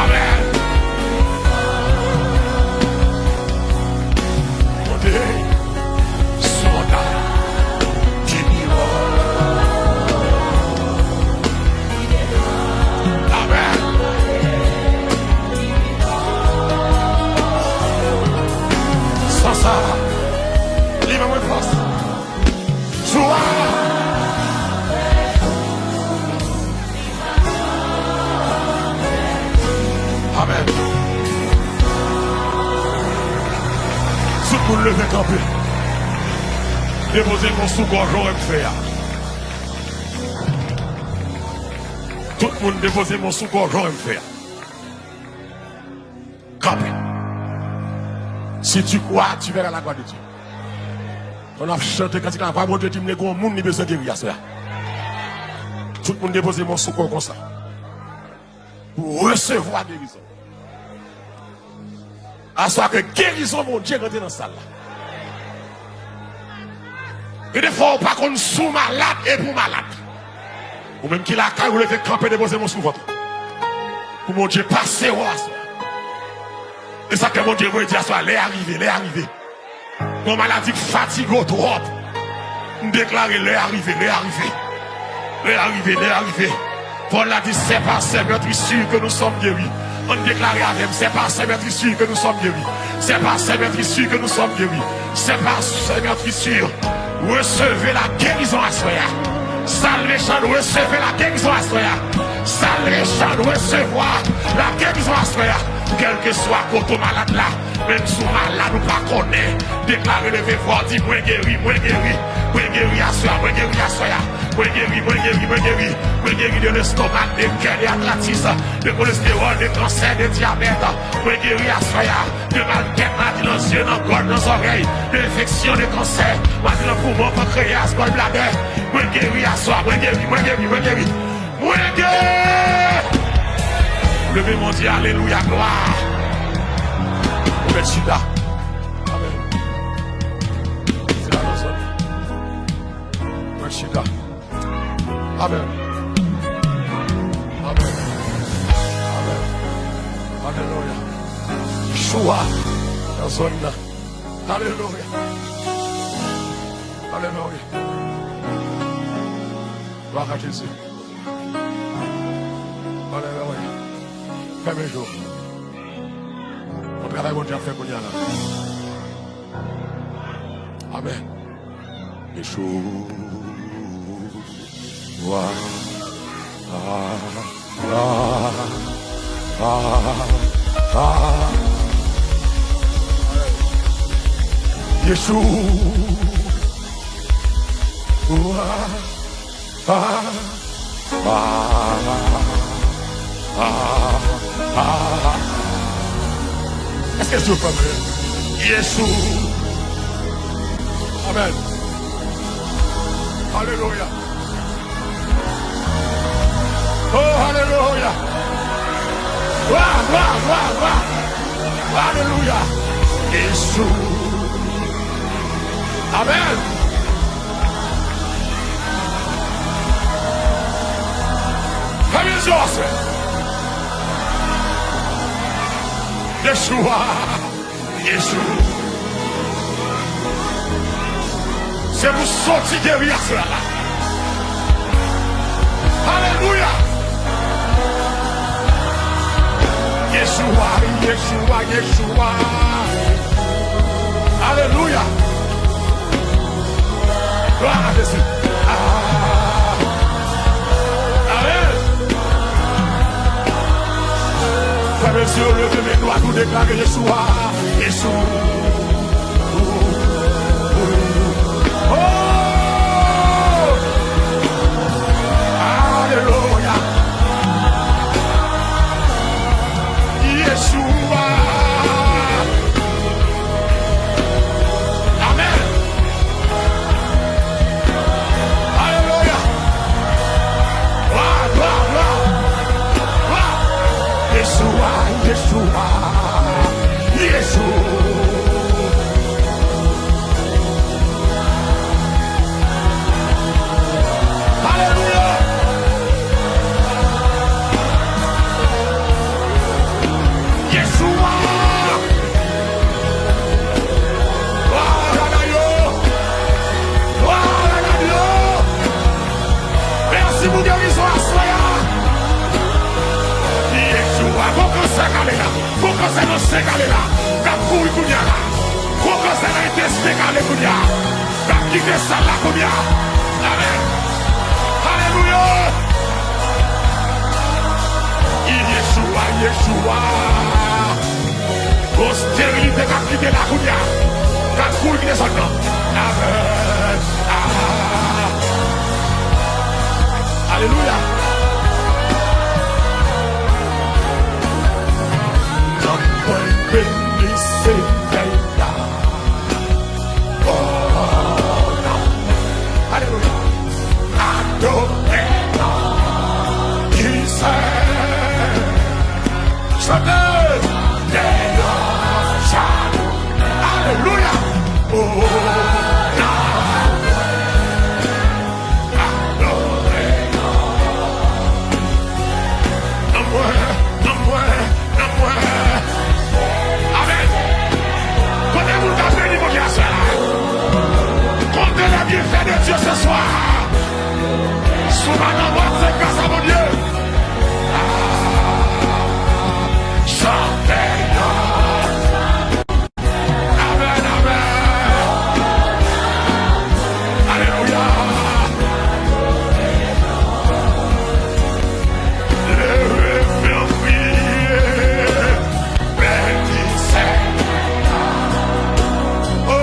Amèn. Monte sou montay. Di pi wo. Amèn. San sa, li ban mwen fòs. Sou a. Amèn. Tout moun leve kanpe. Depoze men w sou gòj ou wè m fè a. Tout moun depoze men w sou gòj ou wè m fè a. Kanpe. Si tu crois, tu verras la gloire de Dieu. Pandan n ap chante kantik la, vwa Bondye di m li gen yon moun li bezwen geri aswè a. Tout moun depoze men w sou kò w konsa. Pou resevwa gerizon. Aswè ke gerizon Bondye rantre nan sal la. Gen de fwa ou pa konn si w malad epi w malad. Ou menm ki lakay ou, leve kanpe, depoze men w sou vant ou. Pou Bondye pase wè w aswè. E sa ke Bondye voye di aswè, lè a rive, lè a rive. Gon maladi k fatige w twòp. M deklare lè a rive, lè a rive. Lè a rive, lè a rive. Pòl la di, c'est par ses meurtrissures que nous sommes guéris. Ann deklare avè m, c'est par ses meurtrissures que nous sommes guéris. C'est par ses meurtrissures que nous sommes guéris. C'est par ses meurtrissures. Resevwa la gerizon aswè a. Salvation, resevwa la gerizon aswè a. Salvation, resevwa la gerizon aswè a. Kèlkeswa kote w malad la, menm si w malad ou pa konnen, deklare, leve vwa w, di, mwen geri, mwen geri. Mwen geri aswè a, mwen geri aswè a. Mwen geri, mwen geri, mwen geri. Mwen geri de lestomak, de kè, de atratis, de kolestewòl, de kansè, de dyabèt. Mwen geri aswè a. De mal tèt, maladi nan zye, nan gòj, nan zòrèy, de enfeksyon, de kansè, maladi nan poumon, pankreyas, gòlbladè. Mwen geri aswè a, mwen geri, mwen geri, mwen geri. Mwen geri. Leve men w, di, alelouya, glwa. Ou mèt chita. Amèn. Se la nan zòn. Ou mèt chita. Amèn. Amèn. Amèn. Alelouya. Yeshua nan zòn nan. Alelouya. Alelouya. Glwa a Jezi. Alelouya. Fèmen je w. Bon travay Bondye ap fè kounye a la. Amèn. Yeshua. Ah, ah, ah, ah. Yeshua. Ah, ah, ah, ah. Èske Dye pa vre? Yeshua. Amèn. Alelouya. Oh, alelouya. Wa, wa, wa, wa. Alelouya. Jezi. Amèn. Fèmen zye w aswè. Yeshua. Jezi. Se pou soti geri aswè la. Alelouya. Yeshua, Yeshua, Yeshua. Alelouya. Glwa a Jezi. Ah. Amèn. Frè e sè, leve men dwat ou, deklare Yeshua. Yeshua. Oh! Alelouya. Yeshua. Amèn. Alelouya. Glwa, glwa, glwa. Glwa. Yeshua, Yeshua. Yeshua. Alelouya. Yeshua. Glwa a Dye. Glwa a Dye. Mèsi pou gerizon aswè a. Yeshua, gwo kansè k ale la. Gwo kansè nan sen k ale la. K ap kouri kounye a la. Gwo kansè nan entestin k ale kounye a. K ap kite sal la kounye a. Amèn. Alelouya. Yeshua, Yeshua. Gwo sterilite k ap kite la kounye a. K ap kouri kite zòn nan. Amèn. Ah. Alelouya. Nan mwen beni Senyè a. Oh, nan mwen. Alelouya. Adore nan ki sè. Chante. Dèyè chalou. Alelouya. Oh, nan mwen. Adore nan. Nan mwen, nan mwen. Nan mwen. Amèn. Konbyen moun ka beni Bondye aswè la? Comptez les bienfaits de Dieu ce soir. Si w pa nan bwat, se gras a Bondye. Ah, chante, non. Amèn, amèn. Alelouya. Leve men priye. Beni Senyè. Oh,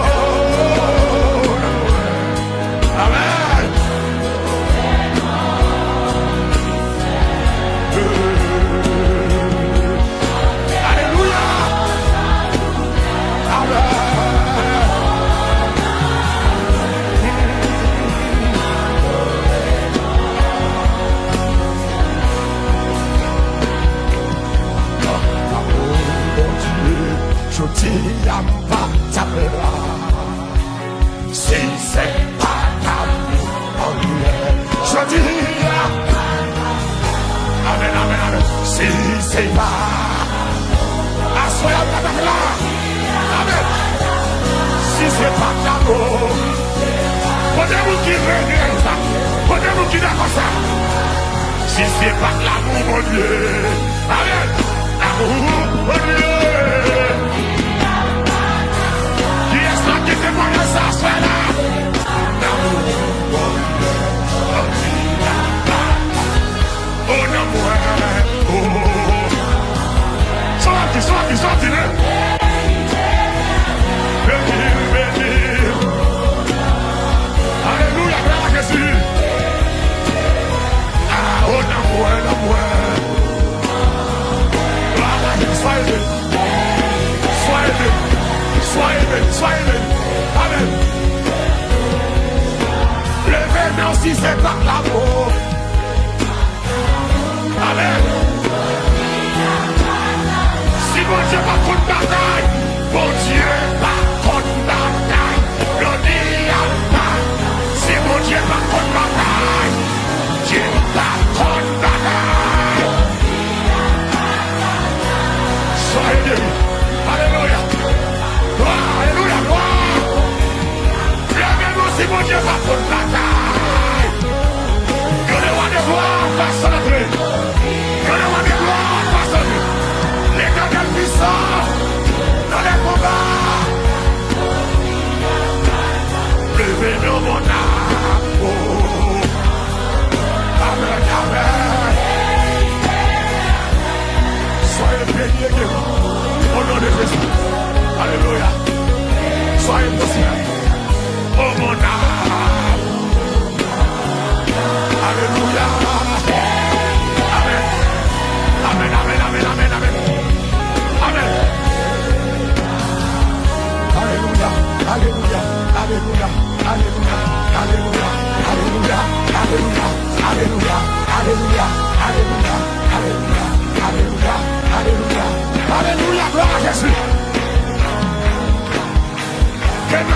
amèn. Alelouya. Amèn. Bondye, jodi a m pa t ap la. Si se pa t amou Bondye, jodi a. Amèn, amèn, amèn. Si se pa. Aswè a, m pa t ap la. Amèn. Si se pa t amou. Kote moun ki regrèt sa? Kote moun ki dakò sa? Si se pa t lamou Bondye. Amèn. Lamou Bondye. Kiyès la ki temwayaj sa aswè la? Lamou Bondye. Oh, nan mwen. Oh. Sa w ap di, sa w ap di, sa w ap di, men. Beni, beni. Alelouya, glwa a Jezi. Ah, oh, nan mwen, nan mwen. Glwa a Jezi, swaye beni. Swaye beni. Swaye beni, swaye beni. Amèn. Leve men w si se pa t lamou. Amèn. Si Bondye pa t konn batay, Bondye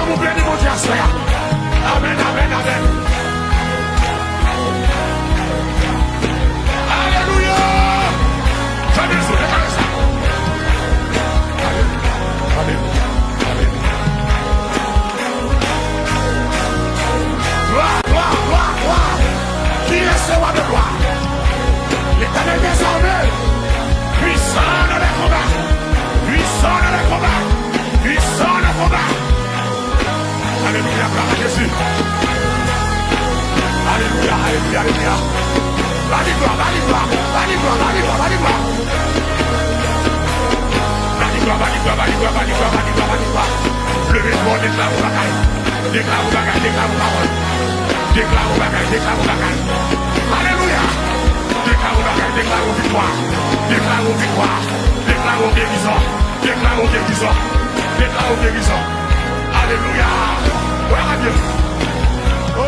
Nou beni Bondye aswè a. Amèn, amèn, amèn. Alelouya! Fè bezwen, deklare sa. Alelouya, alelouya, alelouya. Glwa, glwa, glwa, glwa. Qui est ce roi de gloire? L'Éternel des armées. Puissant dans les combats. Puissant dans les combats. Puissant dans les combats. Alelouya, glwa a Jezi. Alelouya, alelouya, alelouya. Ba li glwa, ba li glwa, ba li glwa, ba li glwa, ba li glwa. Ba li glwa, ba li glwa, ba li glwa, ba li glwa, ba li glwa, ba li glwa. Leve vwa w, deklare yon bagay. Deklare yon bagay, deklare yon pawòl. Deklare yon bagay, deklare yon bagay. Alelouya. Deklare yon bagay, deklare yon viktwa. Deklare yon viktwa. Deklare yon gerizon. Deklare yon gerizon. Deklare yon gerizon. Alelouya. Glwa a Dye. Oh,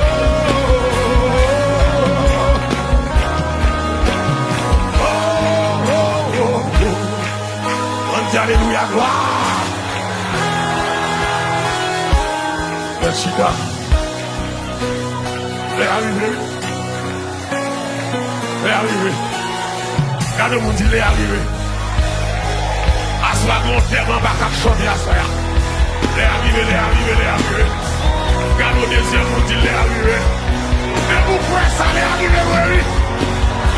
oh, oh, oh. Ann di alelouya, glwa. Mèsi, God. Lè a rive, wi. Lè a rive. Gade yon moun, di, lè a rive. Aswè a, gen yon tèm anba k ap chante aswè a. Lè a rive, lè a rive, lè a rive. Gade yon dezyèm moun, di, lè a rive. Depi w kwè sa, lè a rive vre, wi.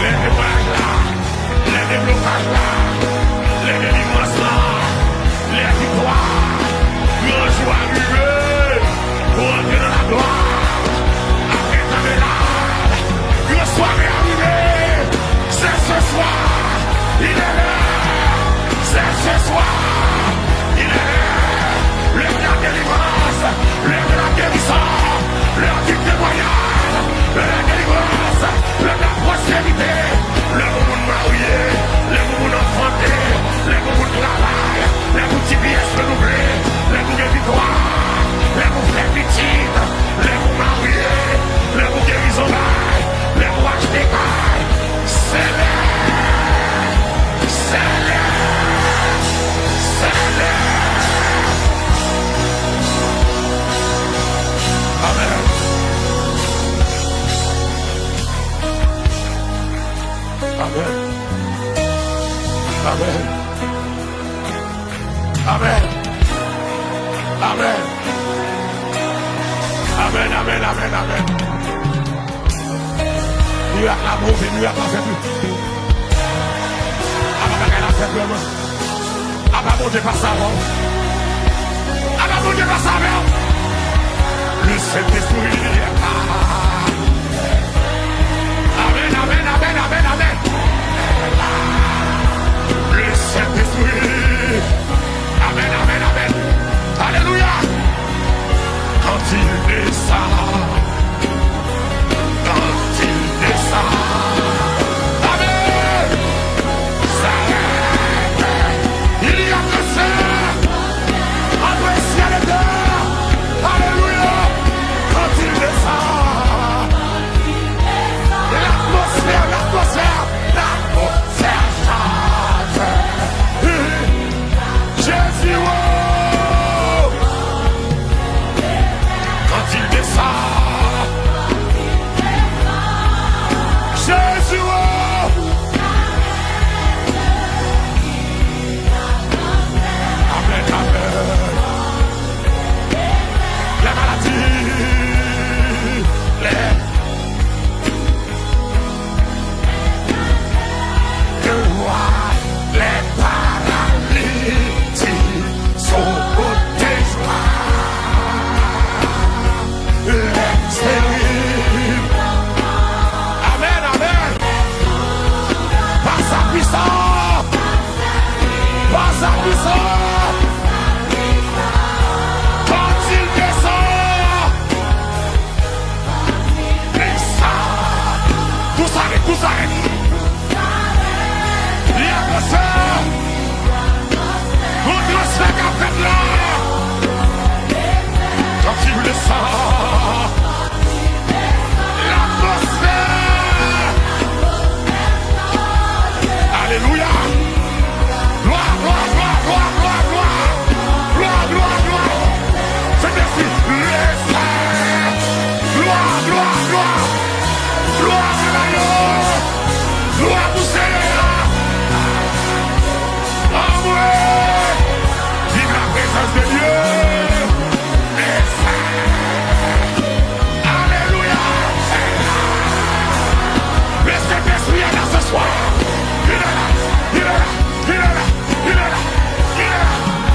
Lè temwayaj la, lè deblokaj la, lè delivrans la, lè viktwa, gran jou a rive pou w antre nan laglwa. Apre tanmenaj, gran sware a rive. C'est ce soir, il est l'heure. C'est ce soir, il est l'heure. Lè de la délivrance, lè de la guérison, lè du témoignage, lè de la délivrance, lè de la prospérité. Lè pou moun marye, lè pou moun anfante, lè pou moun travay, lè pou G P S renouvle, lè pou gen viktwa, lè pou fè pitit, lè pou marye, lè pou gerizon bay, lè pou achte kay. Se lè! Se lè! Se lè! Amèn. Amèn. Amèn. Amèn. Amèn. Amèn, amèn, amèn, amèn. Mirak la move, mirak la fèt, wi. Apa bagay la fèt vrèman. Apa Bondye pase avè w. Apa Bondye pase avè w. Le Saint-Esprit. Amèn, amèn, amèn, amèn, amèn. Le Saint-Esprit. Amèn, amèn, amèn. Alelouya. Quand il descend, quand il descend. Amèn. S'arrête. Il y a que ça entre ciel et terre. Alelouya. Quand il descend.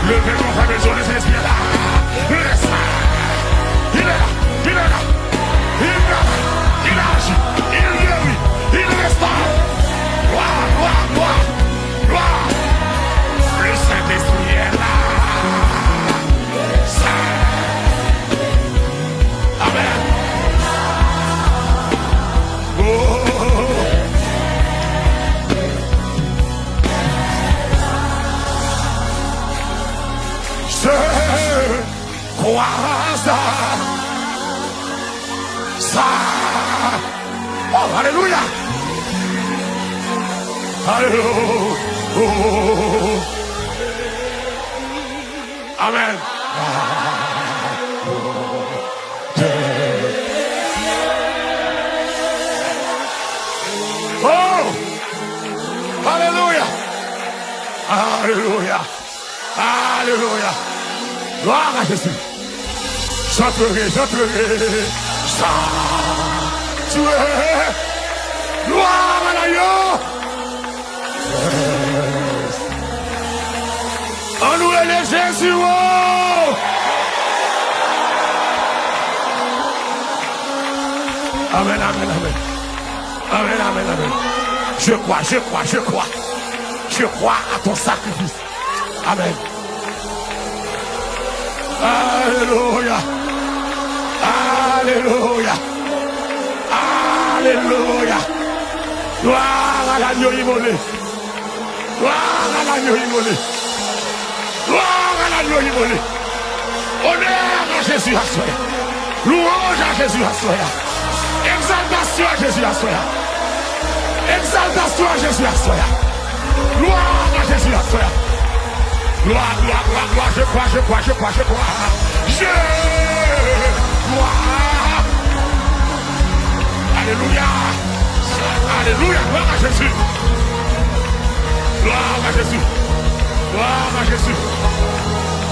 Leve konsa, bezwen Lespri a la. Lespri. Il est là. Il est là. Il travaille. Il agit. Il guérit. Il restaure. Gloire, gloire, gloire. Gloire. Le Saint-Esprit est là. Saint. Amen. Oh. Se kwa sa. Sa. Oh, alelouya. Alelouya. Oh. Amen. Oh! Alelouya! Alelouya! Alelouya! Gloire à Jésus! J'entrerai, j'entrerai, j'entrerai. Gloire à l'agneau! Ann rele Jezi wo! Amen, amen, amen. Amen, amen, amen. Je crois, je crois, je crois. Je crois à ton sacrifice. Amen. Alelouya. Alelouya. Alelouya. Gloire à l'agneau immolé. Gloire à l'agneau immolé. Gloire à l'agneau immolé. Honneur à Jésus aswè. Louange à Jésus aswè. Exaltation à Jésus aswè. Exaltation à Jésus aswè. Gloire à Jésus aswè. Gloire, gloire, gloire, gloire. Je crois, je crois, je crois, je crois. Je crois. Alelouya. Alelouya. Gloire à Jésus. Gloire à Jésus. Gloire à Jésus.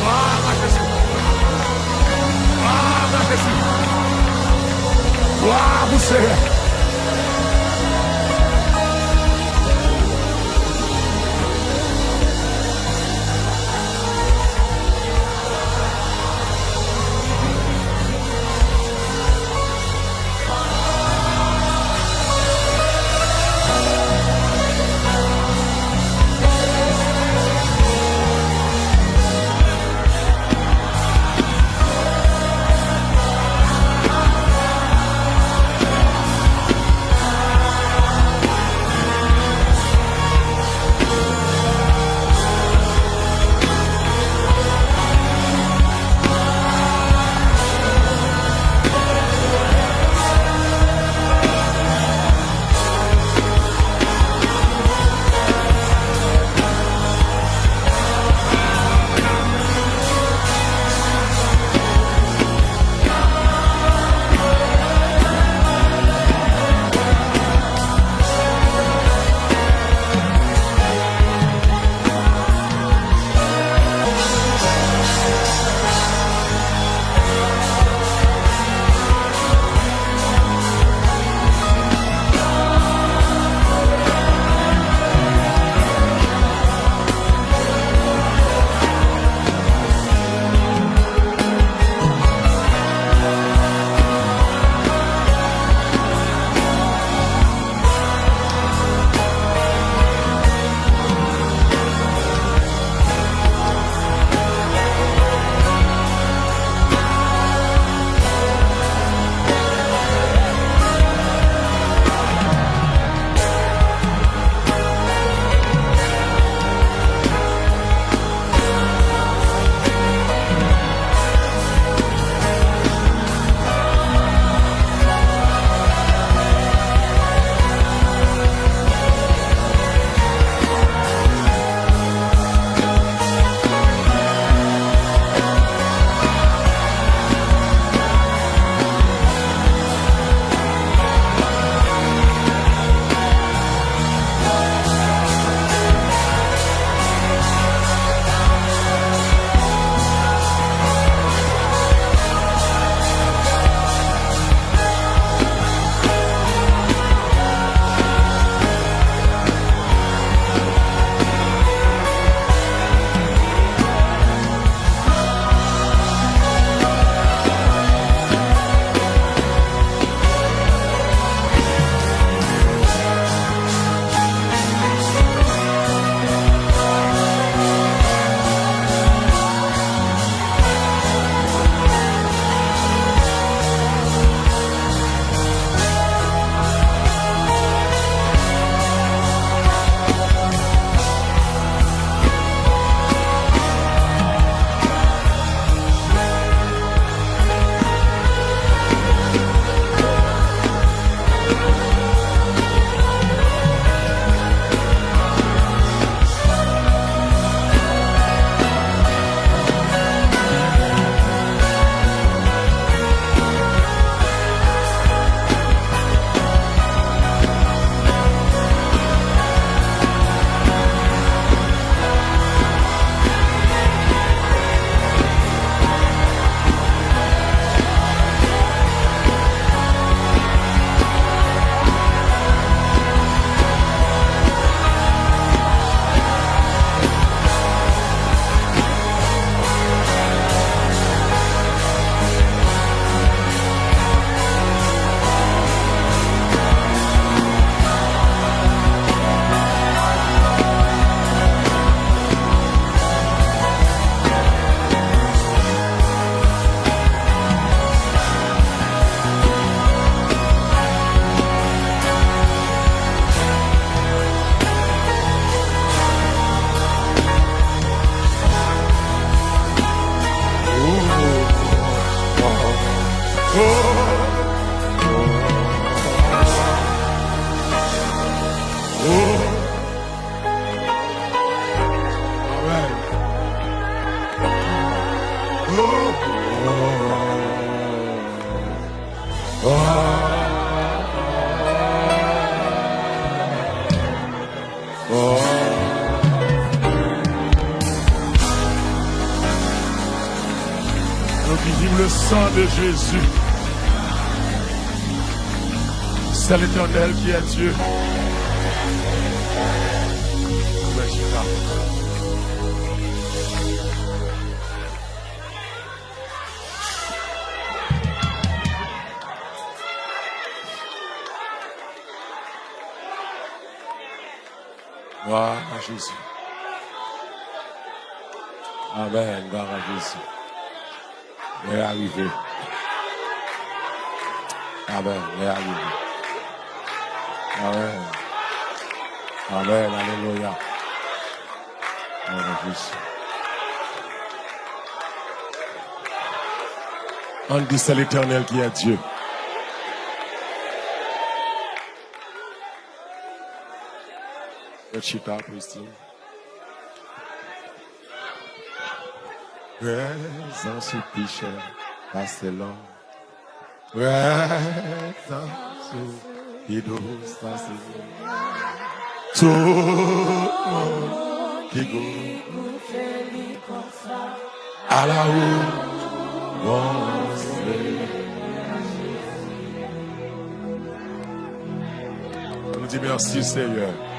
Gloire à Jésus. Gloire à Jésus. Gloire au Seigneur. Nous vivons le sang de Jésus. C'est l'Éternel qui est Dieu. Glwa a Jezi. Amèn. Glwa a Jezi. Lè a rive. Amèn. Lè a rive. Amèn. Amèn. Alelouya. Glwa a Jezi. Ann di, c'est l'Éternel qui est Dieu. Fè chita, Priscille. Prezans ou pi chè pase lò. Prezans ou pi dous pase tout moun ki goute. Ala ou bon Senyè. Nou di mèsi, Senyè.